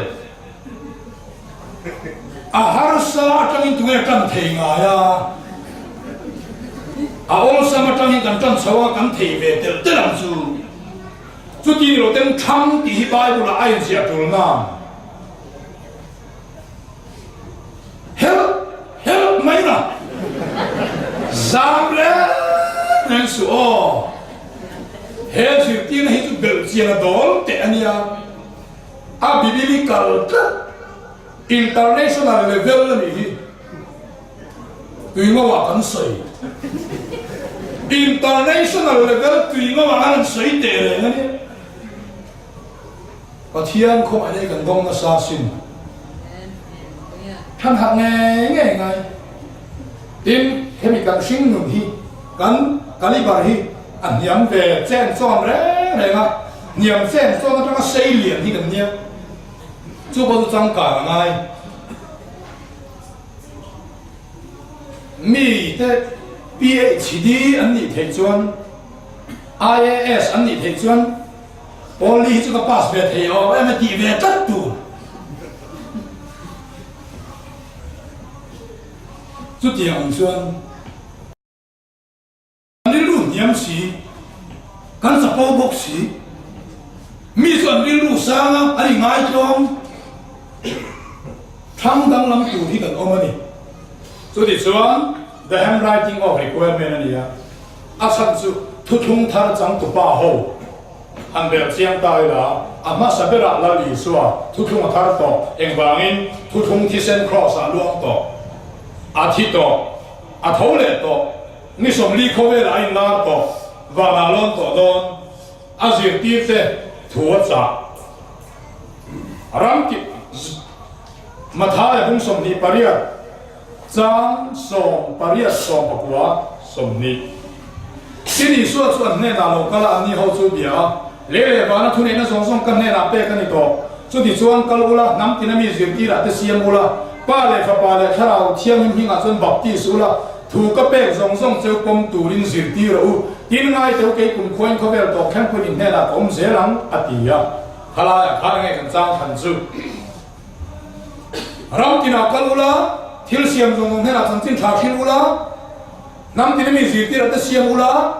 a harsa atangin tunge tan thei ngai a, a awlsam atangin kan tan chho a kan thei ve telh telh ang chu. Chuti ni lo ten thang tih hi Bible ah a inziah tul nan Help! Help mai la! Zam reng reng suh aw! He zirtirna hi chu belh chian a dawl teh a nia. A biblical tlat, international level a nih hi. Tuingo ah kan sawi. International level tuingo ah an sawi teh reng a nia. Pathian khawngaih nei kan dawng nasa sin. Than harh ngei ngei ngai. Tin, hemi kan hring nun hi kan caliber hi a hniam ve chen chawn reng reng a, hniam chen chawn atanga sei lian hi kan nia. Chu pawh chu changkang a ngai. Mi te PHD an nih theih chuan, IAS an nih theih chuan, Paul hi chu ka pass ve thei awm em a tih ve tlat tur. Chutiang ang chuan kan rilru hniam si, kan chapo bawk si, mi chu an rilru sang a, an inngaitlawm thlang danglam tur hi kan awm a ni. Chutichuan the handwriting of requirement a ni a. A chhan chu thuthlung thar changtupa ho han bel chiang ta ila, a hmasa berah Lal Isua thuthlung a thar tawh, engvangin thuthlung thisen kraws ah luang tawh, a thi tawh, a tho leh tawh, ni 40 khawvelah a inlar tawh, vanah lawn tawh dawn, a zirtirte thu a chah. Ram kip Mathaia bung 28. Chang 8 19 20. Tin Isua chu an hnenah lo kal a, anni ho chu bia a, Lei leh vana thuneihna zawng zawng ka hnenah pek a ni tawh. Chuti chuan kal ula, hnam tina mi zirtirah te siam ula, Pa leh Fapa leh Thlarau Thianghlim hmingah chuan baptis ula, thu ka pek zawng zawng cheu pawm turin zirtir rawh u. Tin ngai teu kei kumkhuain khawvel tawk thlengpuiin in hnenah ka awm zel ang, a ti a. Khalaiah khan enge kan chang than chu? Ram tinah kal ula, thil siam zawng zawng hnenah chanchin tha hrilh ula, hnam tina mi zirtirah te siam ula,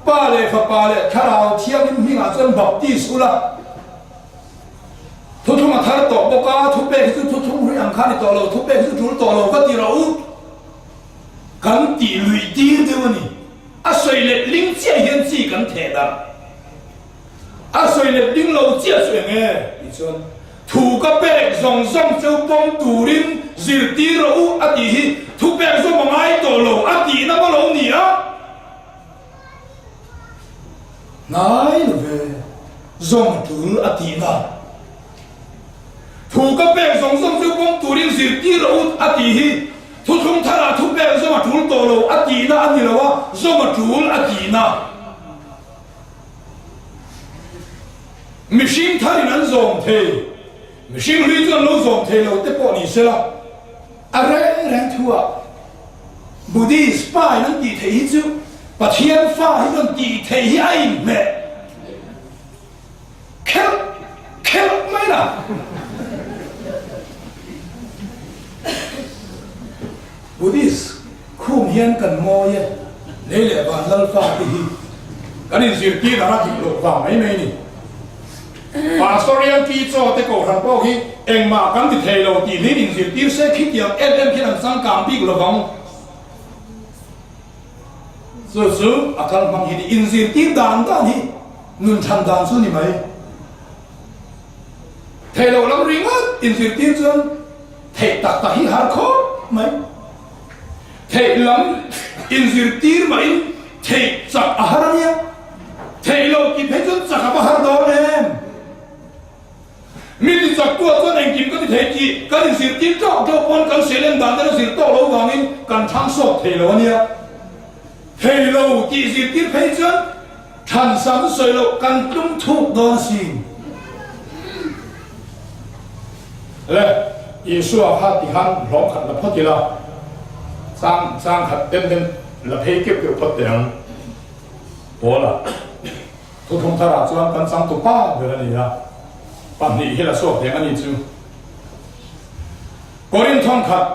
Pa leh Fapa leh Thlarau Thianghlim hmingah chuan baptis ula. Thuthlung a thar tawh bawk a, thupek hi chu thuthlung hlui ang kha a ni tawh lo, thupek hi chu tul tawh lo va ti rawh u. Kan tih luih tir deuh a ni. A sawi let ling chiah hian chi kan theh darh. A sawi let ding lo chiah chu eng e? Tih chuan, Thu ka pek zawng zawng cheu pawm turin zirtir rawh u a tih hi thu pek zawm a ngai tawh lo a tihna maw lo ni a? Hnai lo ve, zawm a tul a tihna. Thu ka pek zawng zawng cheu pawm turin zirtir rawh u a tih hi thuthlung tharah thu pek zawm a tul tawh lo a tihna a ni lo a, zawm a tul a tihna. Mihring tharin an zawm thei, mihring hlui chu an lo zawm thei lo te pawh ni sela, a reng reng thuah Buddhist pa in an tih theih hi chu Pathian fa hi chuan tih theih hi a inhmeh khelh khelh mai la. Buddhist khum hian kan mawi e, lei leh van lal fa te hi kan inzirtir a dik loh vang mai mai ni. Pastor Yankee Chaw te kohhran pawh hi. Engmah kan ti thei lo tih hlir inzirtir se khitiang em em khian an changkang bik lovang. Chu chu a kal hmang hi ni. Inzirtir dan dan hi nun than dan chu ni mai. Theih loh lam ringawt inzirtir chuan theih tak tak hi har khawp mai. Theih lam inzirtir mahin theih chak a har a nia. Theih loh tih phei chuan chak a va har dawn em? Mi ti chak tuah chuan engkim ka ti thei tih kan inzirtir tawk tawk pawn kan seilen dan ten a zir tawk lo vangin kan thang sawk thei lo a nia. Thei lo tih zirtir phei chuan Thlan sam sawi loh kan tlum thuk dawn sin. Le, Isua kha ti khan hlawm khat la phawt ila, chang chang khat den den la phei keuh keuh phawt teh ang. Paula, Thuthlung tharah chuan kan changtu pa ber a ni a, pahnih hi la chhuak teh ang a ni chu. Korinth thawnkhat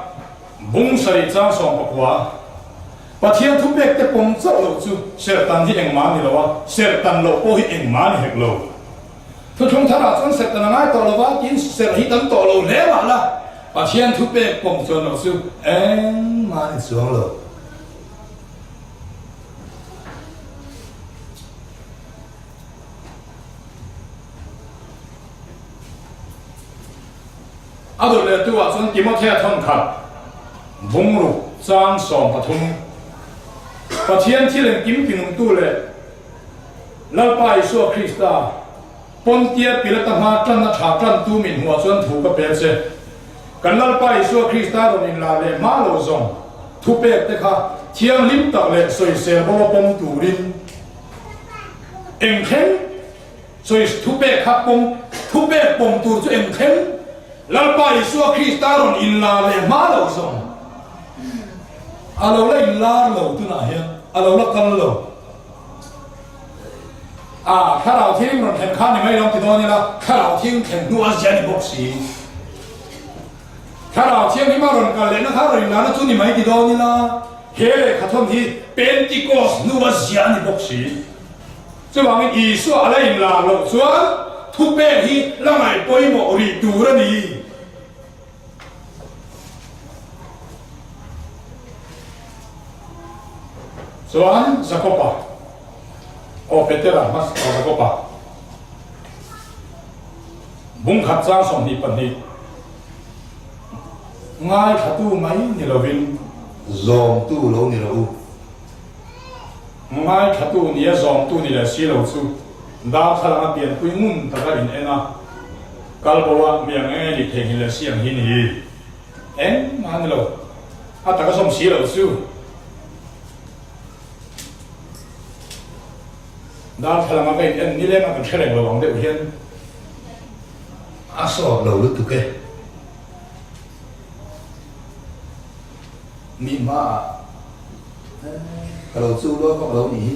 bung sarih chang 14. Pathian thupek te pawm chauh loh chu serhtan hi engmah a ni lo a, serhtan loh pawh hi engmah a ni hek lo. Thuthlung tharah chuan serhtan a ngai tawh lo va, tin serh hi tam tawh lo hle mah la, Pathian thupek pawm chuan loh chu engmah a ni chuang lo. A dawt leh tu ah chuan Timothea thawnkhat bungruk chang 13, Pathian thil engkim tinungtu leh Lalpa Isua Krista Pontia Pilata hma tanna tha tantu min hmuah chuan thu ka pe che. Kan Lalpa Isua Krista rawn inlar leh hma lo zawng thupek te kha thianghlim tak leh sawisel bawla pawm turin eng thleng Sawi thupek kha pawm, thupek pawm tur chu eng thleng? Lalpa Isua Krista rawn inlar leh hma lo zawng. A lo la inlar lo tunah hian, a lo la kal lo. A, Thlarau Thianghlim rawn thlen kha ni mai lo ti dawn ila, Thlarau Thianghlim thlen hnu a zia ni bawk si. Thlarau Thianghlim a rawn kal lehna kha rawn inlarna chu ni mai ti dawn ila, he lehkhathawn hi Pentecost hnu a zia ni bawk si. Chuvangin Isua a la inlar loh chuan thupek hi la ngaih pawimawh rih tur a ni. Chuan Jakoba, aw Petera hmasa aw Jakoba, bungkhat chang 22, ngaithlatu mai ni lovin, Zawmtu lo ni rawh u. Ngaithlatu nia zawmtu ni leh si lo chu darthlalang a pianpui ngun taka in en a, kal bo a mi ang eng eng nih theihnghilh leh si ang hi ni. Engmah a ni lo. A taka zawm si lo chu darthlalang a ka in en nileng a kan hre reng lo ang deuh hian. A sawt lo lutuk e. Mi hmaah ka lo chu lua vak lo nih hi,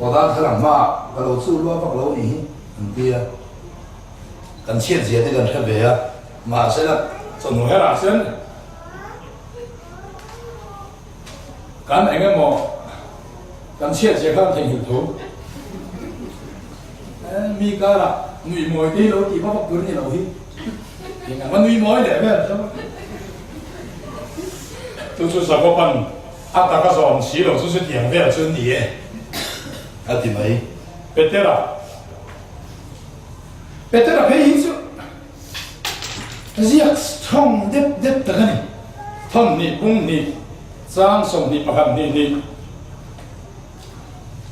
aw darthlalang hmaah ka lo chu lua vak lo nih hi an ti a, kan chhiat zia te kan hre ve a, mahsela chawhnu herah chuan kan eng emaw kan chhiat zia kha an theihnghilh tho. Mi karah nui mawi te hi lo tih vak vak tur a ni lo hi. Eng ang a nui mawi leh vel chu. Chu chu Jakoban a taka zawm si lo chu chutiang vel chu ni e a ti mai. Petera Petera phei hi chu ziak strong dep dep tak a ni. Thawn hnih bung hnih chang 21 hnih hnih.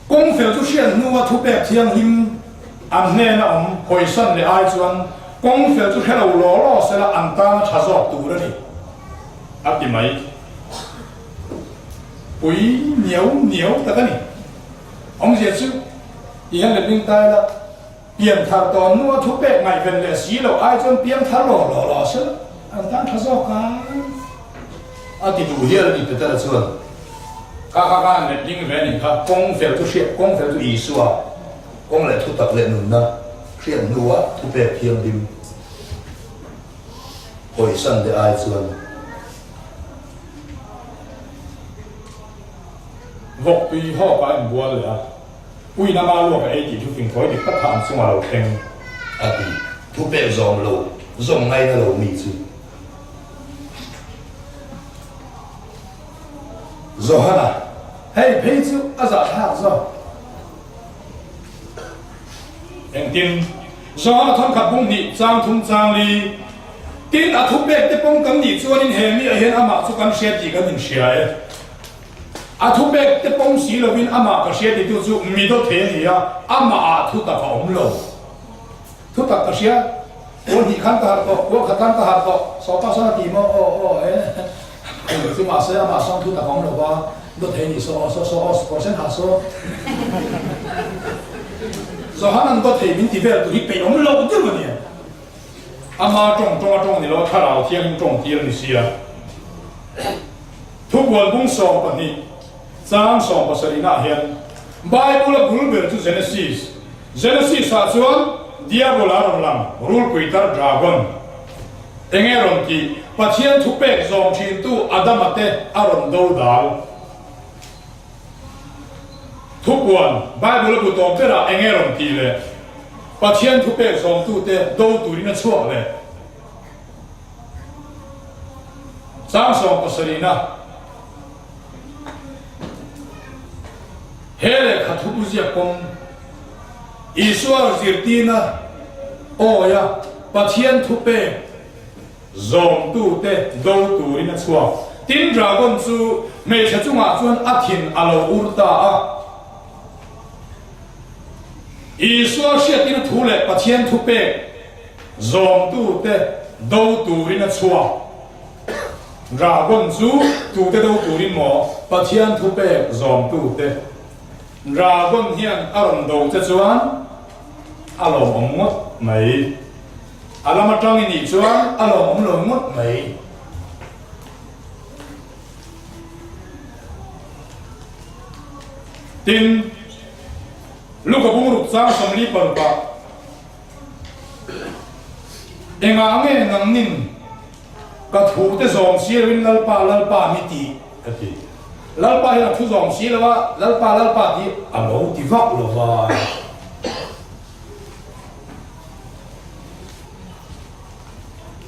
Kawng fel chu hriat hnua thupek thianghlim an hnena awm hawisan leh ai chuan kawng fel chu hre lo law law sela an tana tha zawk tur a ni, a ti mai. Pui niau niau tak a ni. Awmzia chu ti hian letling ta ila, pianthar tawn hnua thupek ngaihven leh si loh ai chuan piangthar law law law sela an tan tha zawk a. A ti duh hial a ni Petera chuan. Ka ka ka an let ding ve a nih kha. Kawng fel chu hriat, kawng fel chu Isua kawng leh thutak leh nunna hriat hnua thupek thianghlim hawisan leh ai chuan. Vawk tui hawk a inbual leh a, uina ma luak a ei tih thu fingthawi dik tak kha an chunga lo thleng a ti. Thupek zawm lo. Zawm ngaina lo mi chu. Johana, Hei phei chu a zahthlak zawk. Engtin? Johana thawnkhat bung hnih chang thum chang li. Tin, a thupek te pawng kan nih chuanin he mi ah hian amah chu kan hria tih kan inhria e. A thupek te pawng si lovin amah ka hria titu chu mi dawt thei a ni a, amah ah thutak a awm lo. Thutak ka hria, Kual hnih khan ka harh tawh, kual khat khan ka harh tawh, sawpa sawn a ti maw, aw aw e, chu mahse amah sawn thutak a awm lo va, dawt thei a nih saw aw saw saw aw kawr sen ha saw. Johanan dawt thei min ti vel tur hi peih awm lo deuh a nia. Ama tawng tawng a tawng ni lo, thlarau thianghlim tawng tir a ni sia. Thubual bung 12, chang 70 nah hian Bible a bul ber chu Genesis. Genesis ah chuan Diabol a rawn lang, rulpui tar dragon. Enge rawn tih? Pathian thupek zawm thintu Adama te a rawn do dal. Thupuan, Bible a bu tawp berah enge rawn tih leh Pathian thupek zawmtute do turin a chhuak leh chang 70na he lehkha thupu ziak pawm Isua zirtirna awia Pathian thupek Zawmtute do turin a chhuak. Tin, dragon chu hmeichhe chungah chuan a thin a lo ur ta a. Isua hriatin a thu leh Pathian thupek zawmtute do turin a chhuak. Dragon chu tute do turin maw? Pathian thupek zawmtute. Dragon hian a rawn do che chuan a lawmawm ngawt mai. A lam atang i nih chuan a lawmawm lo ngawt mai. Tin, Luka bungruk chang 46 ah, Engah nge nangnin ka thu te zawm si loin Lalpa, Lalpa mi ti? a ti. Lalpa hian a thu zawm si lo a, Lalpa, Lalpa tih a lo ti vak lo va.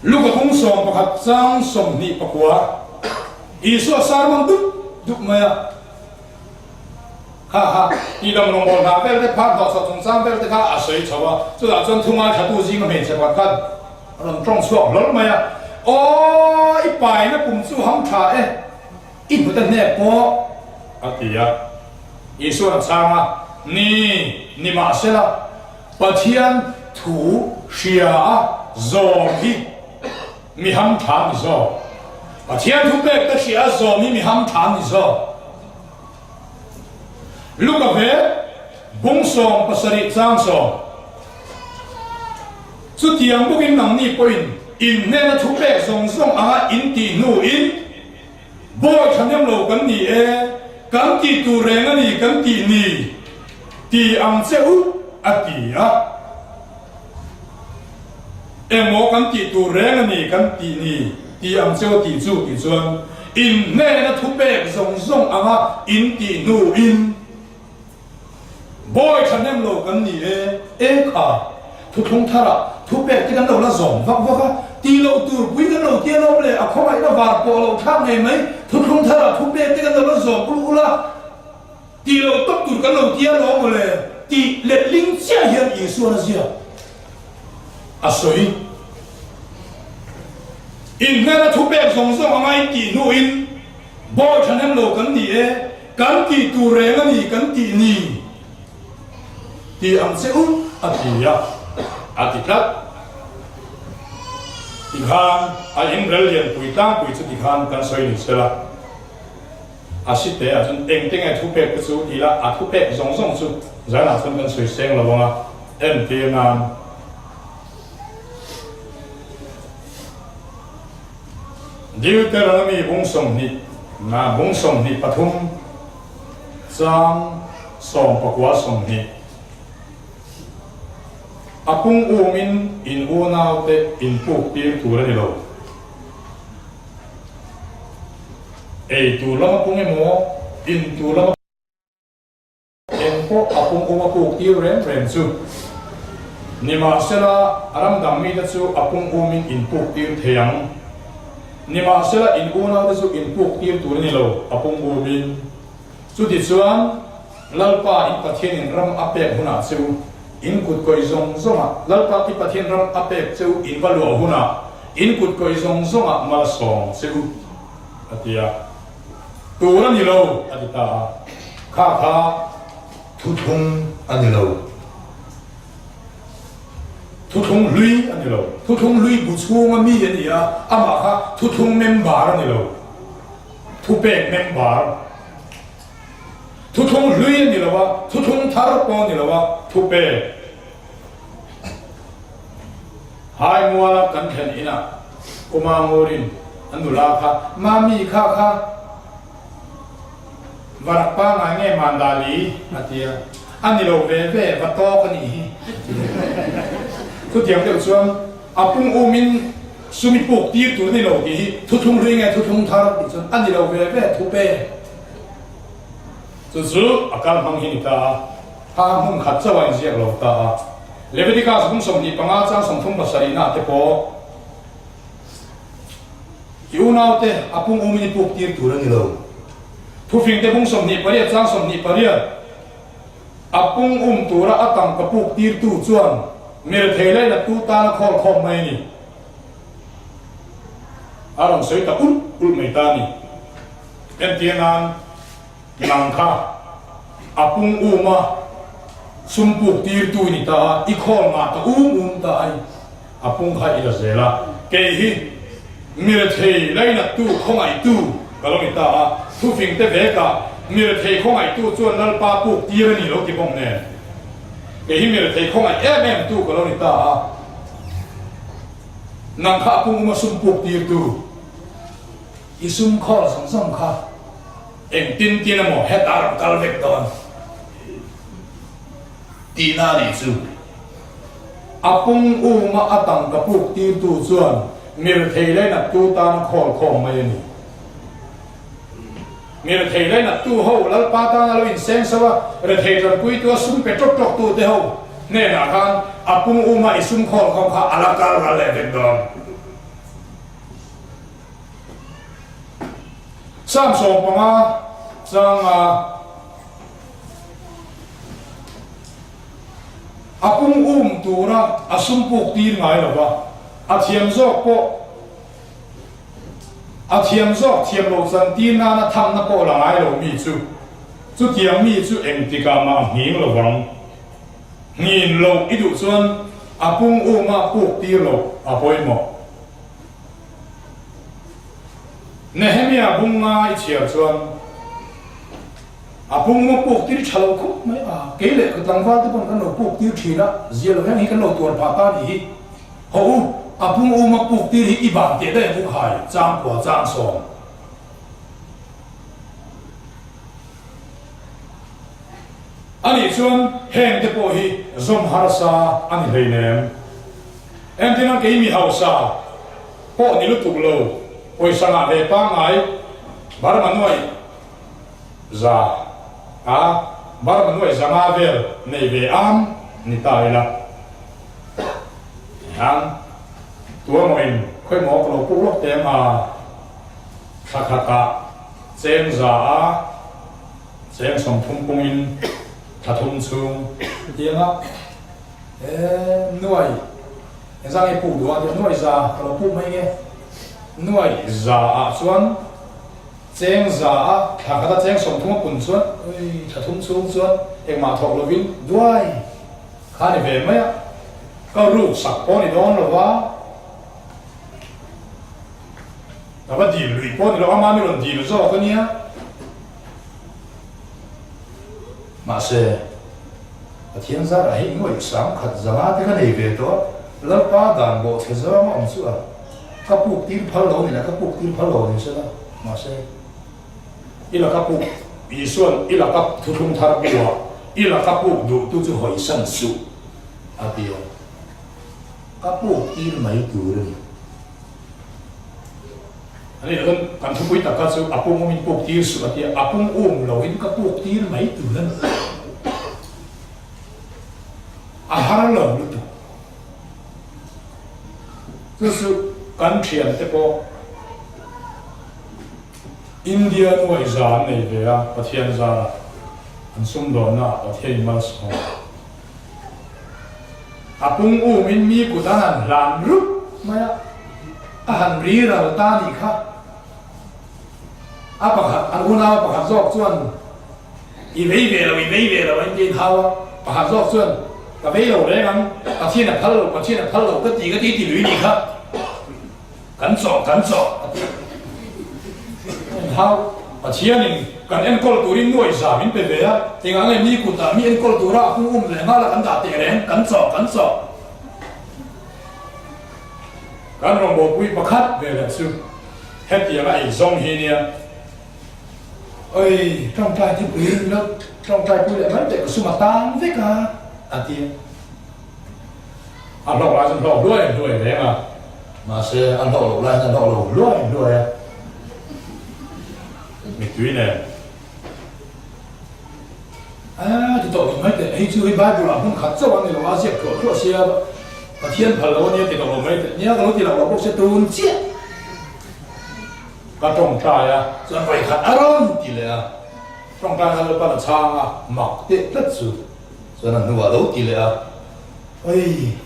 Luka bung 11 chang 29 Isua sermon dup dup mai a, Ha ha, tih dam rawngbâwl hna vel te phak hnawhchhuah chungchang vel te kha a sawi chho a, chutah chuan thungai thatu zinga hmeichhe pakhat khan a rawn tawng chhuak hlawl mai a, Aw, i paina kum chu ham tha e, i hnute hnek pawh a ti a. Isua'n a chhang a, Ni, nimahsela, Pathian thu hria a zawm hi mi ham tha ni zawk. Pathian thu pek te hria a zawm hi mi ham tha ni zawk. Luka ve bung 70 chang 10. Chutiang bawkin nangni pawhin in hnena thu pek zawng zawng anga in tih hnuin Bawi thahnem lo kan ni e, kan tih tur reng a ni kan tih ni, ti ang che u, a ti a. Engmaw kan tih tur reng a ni kan tih ni, ti ang che u a tih chu tih chuan in hnena thupek zawng zawng anga in tih hnuin Bawi thahnem lo kan ni e, e kha thuthlung tharah thupek te kan lo la zawm vak vak a, ti lo tur pui kan lo tia lawm le, a khawngaihna var pawh lo thlak ngei mai, thuthlung tharah thupek te kan lo la zawm ul ul a, ti lo tawp tur kan lo tia lawm maw le tih letling chiah hian Isuan a ziak a sawi. Inhnena thupek zawng zawng anga intih hnuin Bawi thahnem lo kan ni e, kan tih tur reng a ni kan tih ni ti ang che u a ti a, a ti tlat. Tikhan a inrel lianpui tlangpui chu tikhan kan sawi ni sela, a si te ah chuan engte nge thupek te chu ti ila, a thupek zawng zawng chu zanah chuan kan sawi seng lo ang a, entir nan. Deuteronomy bung 20 na bung 23 chang 19 20 A pung umin in unaute in puk tir tur a ni lo. Ei tur lama pung emaw, in tur lama Eng pawh a pung um a puk tir reng reng chu. Nimahsela, ram dang mite chu a pung umin in puk tir thei ang. Nimahsela, in unaute chu in puk tir tur a ni lo, a pung umin. Chutichuan, Lalpa in Pathianin ram a pek hunah che u, in kut kawih zawng zawngah, Lalpa i Pathian ram a pek che u in va luah hunah, in kut kawih zawng zawngah mal a sawm che u, a ti a. Tur a ni lo, a ti ta a. Kha kha thuthlung a ni lo. Thuthlung hlui a ni lo. Thuthlung hlui bu chhunga mi a ni a, amah kha thuthlung member a ni lo. Thupek member. Thuthlung hlui a ni lo a, thuthlung thar pawh a ni lo a, thupek. Haimuala kan thlen inah Kuma Ngurin a nula kha, Mami kha kha varak pangngai nge Mandali? a ti a, a ni lo ve ve, va tawk a nih hi a ti a. Chutiang deuh chuan a pung umin sumi puk tir tur a ni lo tih hi thuthlung hlui nge thuthlung thar tih chuan a ni lo ve ve, thupe. Chu chu a kal hmang hi ni ta a, kha hmun khat chauh a inziak lo ta a. Leviticus bung 25 chang 37 na te pawh i unaute a pung umin i puk tir tur a ni lo. Thufingte bung 28 chang 28 a pung um tura a tangka puk tirtu chuan mirethei lainattu tana khawl khawm mai a ni. A rawn sawi ta ulh ulh mai ta a ni. Entir nan nang kha a pung um a, sum puk tirtu i ni ta a, i khawl ngah ta um um ta a i, a pung kha i la zel a. Kei hi mirethei lainattu khawngaihtu ka lo ni ta a, thufing te vekah mirethei khawngaihtu chuan Lalpa puk tir a ni lo ti bawk nen, kei hi mirethei khawngaih em em tu ka lo ni ta a, nang kha a pung um a sum puk tirtu. I sum khawl zawng zawng kha engtin tin emaw hetah rawn kal vek dawn tihna a nih chu. A pung uma a tangka puk tirtu chuan mirthei lainattu tan a khawl khawm mai a ni. Mirthei lainattu ho Lalpa tana lo inseng so a, rethei tanpuitu a sum pe tawk tawk tute ho hnenah khan a pung uma i sum khawl khawm kha a la kal ral leh vek dawn. Psalm 15 changa a pung um tura a sum puk tir ngai lo va, a thiam zawk pawh a thiam zawk thiam lo chan tir nana thamna pawh la ngai lo mi chu chutiang mi chu engtikah mah a nghing lo vang. Nghin loh i duh chuan a pung uma puk tir loh a pawimawh. Nehemia bung nga i chhiar chuan a pung maw puk tir tha lo khawp mai a, kei leh ka tlangval te pawn kan lo puk tir thin a, zia lo hian hi kan lo tuar phah ta nih hi. Haw u, a pung uma puk tir hi i ban teh daih ang u khai, changkua chang sawm. Anih chuan heng te pawh hi zawm harsa a ni hleinem. Entirna kei mi hausa pawh ni lutuk lo, pawisa ngah ve pangngai Burma nuaih za a Burma nuaih za nga vel nei ve am ni ta ila. Hian tuamawin khawimaw ka lo puk lawk teh ang a, thla khatah cheng za a cheng 30 pungin thla thum chhung hetiang a. E nuai engzah nge puk duh a tia nuai za ka lo puk mai nge nuai za ah chuan cheng za a thla khat a cheng 30 a pun chuan ui thla thum chhung chuan engmah thawk lovin duai kha ni ve mai a ka ruk sak pawh ni dawn lo va ka va dil lui pawh ni lo ama mi rawn dil zawk a nia. Mahse, Pathian zarah hei nuaih sang khat zanga te ka nei ve tawh a, Lalpa dan bawhchhe zawng a awm chu a, ka puk tir phal lo ni la, ka puk tir phal lo ni sela, mahse, i laka puk Isuan i laka thuthlung thar buah i laka puk duh tu chu hawisan suh a ti a. Ka puk tir mai tur a ni. Ani chuan kan thupui taka chu a pung umin puk tir suh a ti a, a pung um loin ka puk tir mai tur a ni. A har lo lutuk. Chu chu kan thiante pawh India nuaih za an nei ve a, Pathian zara an sumdawnna ah Pathian in malsawm a pung um in mi kut an han hlan rup mai a, a han ri ral ta nih kha. A pakhat, an unau pakhat zawk chuan I vei ve lo, i vei ve lo a inti a inhau a, pakhat zawk chuan Ka vei lo reng ang, Pathian a phal lo, Pathian a phal lo ka ti ka ti ti lui nih kha, kan chawh, kan chawh a ti. A inhau, Pathianin kan enkawl turin nuai za min pe ve a, engah nge mi kutah mi enkawl tura a hung um leh nghal a kan dah teh reng, kan chawh, kan chawh. Kan rawngbawlpui pakhat ve leh chu hetiang a ei zawng hi nia. Oi, tawngtai thupui in lo tawngtai pui leh mai teh ka sum a tan vek a, a ti a. A hlawk lai chuan hlawk hluai hluai reng a, mahse a hlawk loh lai hian a hlawk lo hluai hluai a. Mittui nen. A ti tawh lo mai teh, hei chu hei Bible ah hmun khat chauh a ni lo a, ziak thluah thluah sia Pathian phal lo a nia ti tawh lo mai teh, nia ka lo ti loh loh bawk sia tun chiah ka tawngtai a, chuan vawi khat a rawn ti leh a, tawngtai kha Lalpan a chhang a, mak teh tlat chu chuan a hnuah lo ti leh a, oi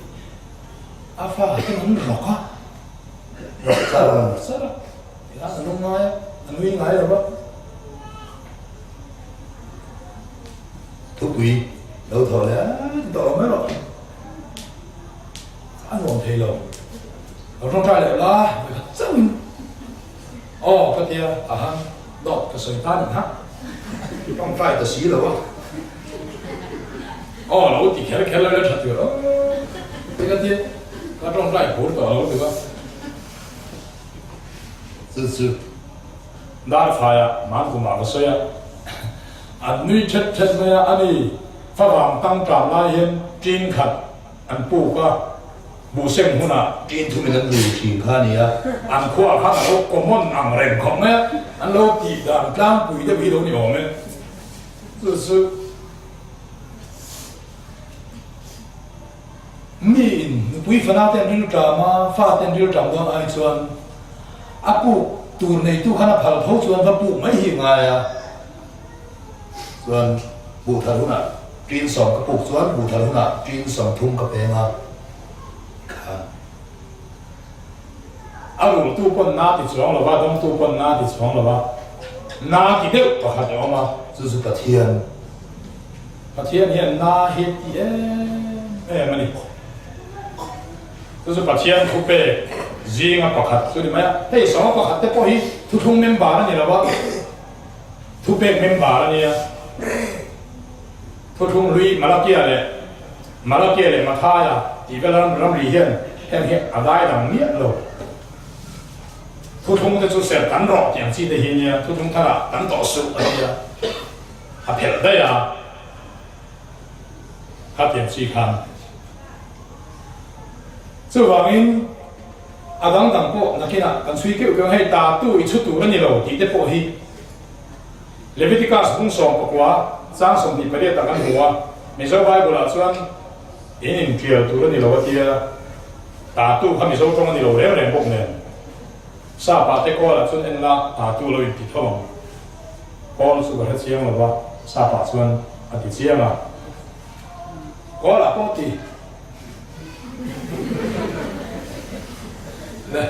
a fa te an rawk a, rawk char char a, Ila a nung ngai a, a nui ngai lo va. Thupui lo thaw leh a ti tawh lo mai rawh. A nuam thei lo. Lo tawngtai leh la, vawi khat chauhin aw ka tia a han dawt ka sawi ta nih ha. Tawngtai ta si lo a. Aw lo ti kher kher lo ila tha tur aw ti ka tia ka tawngtai phur tawh lo ti va. Chu chu Darfaiah Mankumah ka sawi a, an nui thet thet mai a, ani favang tang ṭam lai hian ṭin khat an puk a, buhseng hunah ṭin thumin an lui ṭhin kha a ni a, an khuaah khan a lo common ang reng khawp mai a, an lo tih dan tlangpui deuh hi lo ni awm e. Chu chu Mi in nupui fana te an ril ṭam a, fa te an ril ṭam dawn ai chuan a puk tur neitu khan a phal tho chuan va puk mai hi ngai a. Chuan buh thar hunah ṭin sawm ka puk chuan buh thar hunah ṭin 30 ka peng a kha. A rultu pawn na ti chuang lo va, dawngtu pawn na ti chuang lo va, na ti deuh pakhat a awm a. Chu chu Pathian. Pathian hian na hi ti em em a ni. Chu chu Pathian thu pek zinga pakhat chu ni mai a. Hei sawma pakhat te pawh hi thuthlung member a ni lo a, thupek member a nia. Thuthlung hlui Malakia leh Malakia leh Mathaia tih vel ram ramri hian heng hi a dai dang miah lo. Thuthlung te chu ser kan rawh tih ang chi te hi nia, thuthlung tharah kan tawh suh a tia. A phelh daih a, khatiang chi khan. Chuvangin a dang dang pawh nakinah kan chhui keuh keuh ang, hei ta tu i chhu tur a ni lo tih te pawh hi Leviticus bung 19 chang 28 ah kan hmu a, Mizo Bible ah chuan in intial tur a ni lo a tia, ta tu kha Mizo tawng a ni lo reng reng bawk nen. Sapa te kawl ah chuan en la ta tu lo inti tho ang. Kawl chu ka hre chiang lo va, Sapa chuan a ti chiang a. Kawl ah pawh ti. Le,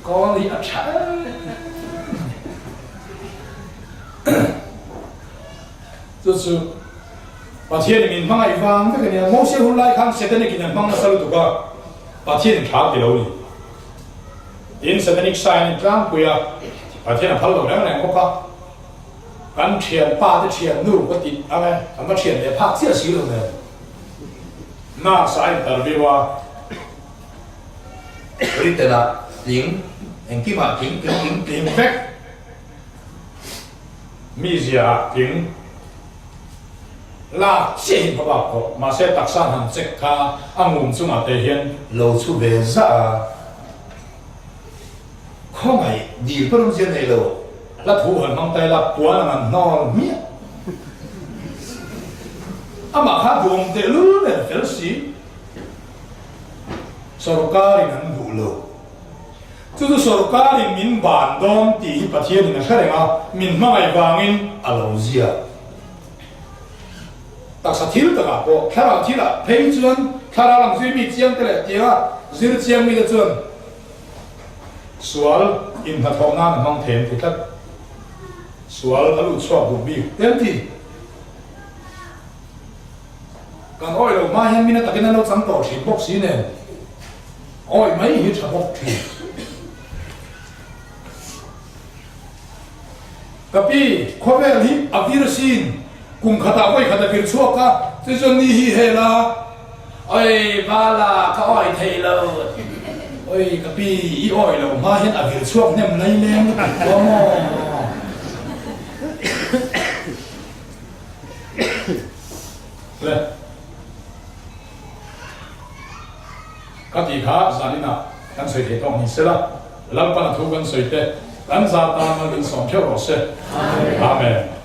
kawl hi a tha em a ni. Chu chu Pathian in min hmangaih vang vek a nia. Mose hun lai khan Setanic in an hmang nasa lutuk a, Pathian in tha a ti lo a ni. Tin, Satanic sign in tlangpui a, Pathian a phal lo reng reng bawk a, kan thian pa te thian nu ka tih ang e, kan va thian leh phak chiah si lo nen. Nurse a interview a. Written ah tling, engkimah tling tling tling. Tling vek. Mizia ah tling. Lak chiah hi hmabak tawh, mahse taksa han check kha a ngum chungah te hian. Lo chhu ve zah a, khawngaih dil pawh rawng zia nei lo. Hla thu han hmang ta ila puan ang an hnawl hmiah. Amah kha duhawm tehlul nen fel si, sorkar in an duh lo. Chu chu sorkarin min ban dawn tih hi Pathianin a hre reng a, min hmangaih vangin a lo ziak. Taksa thil takah pawh thlarau thilah phei chuan thlarau lam zir mi chiang te leh tianga zir chiang mite chuan sual inhnathawh nan a hmang thei an ti tlat. Sual a lut chhuak duh bik te an ti. Kan awih loh hma hian mina takin an lo chang tawh thin bawk si nen awih mai hi tha bawk thin. Ka pi, khawvel hi a vir sin, kum khatah vawi khat a vir chhuak a, chu chuan ni hi hel a, Oi Vala, ka awi thei lo. Oi ka pi, i awi lo hma hian a vir chhuak hnem lai leng lutuk tawh maw? Le, ka tih kha zaninah kan sawi thei tawk ni sela. Lalpan a thu kan sawi te, kan zah tan mal min sawm theuh rawh se. Amen.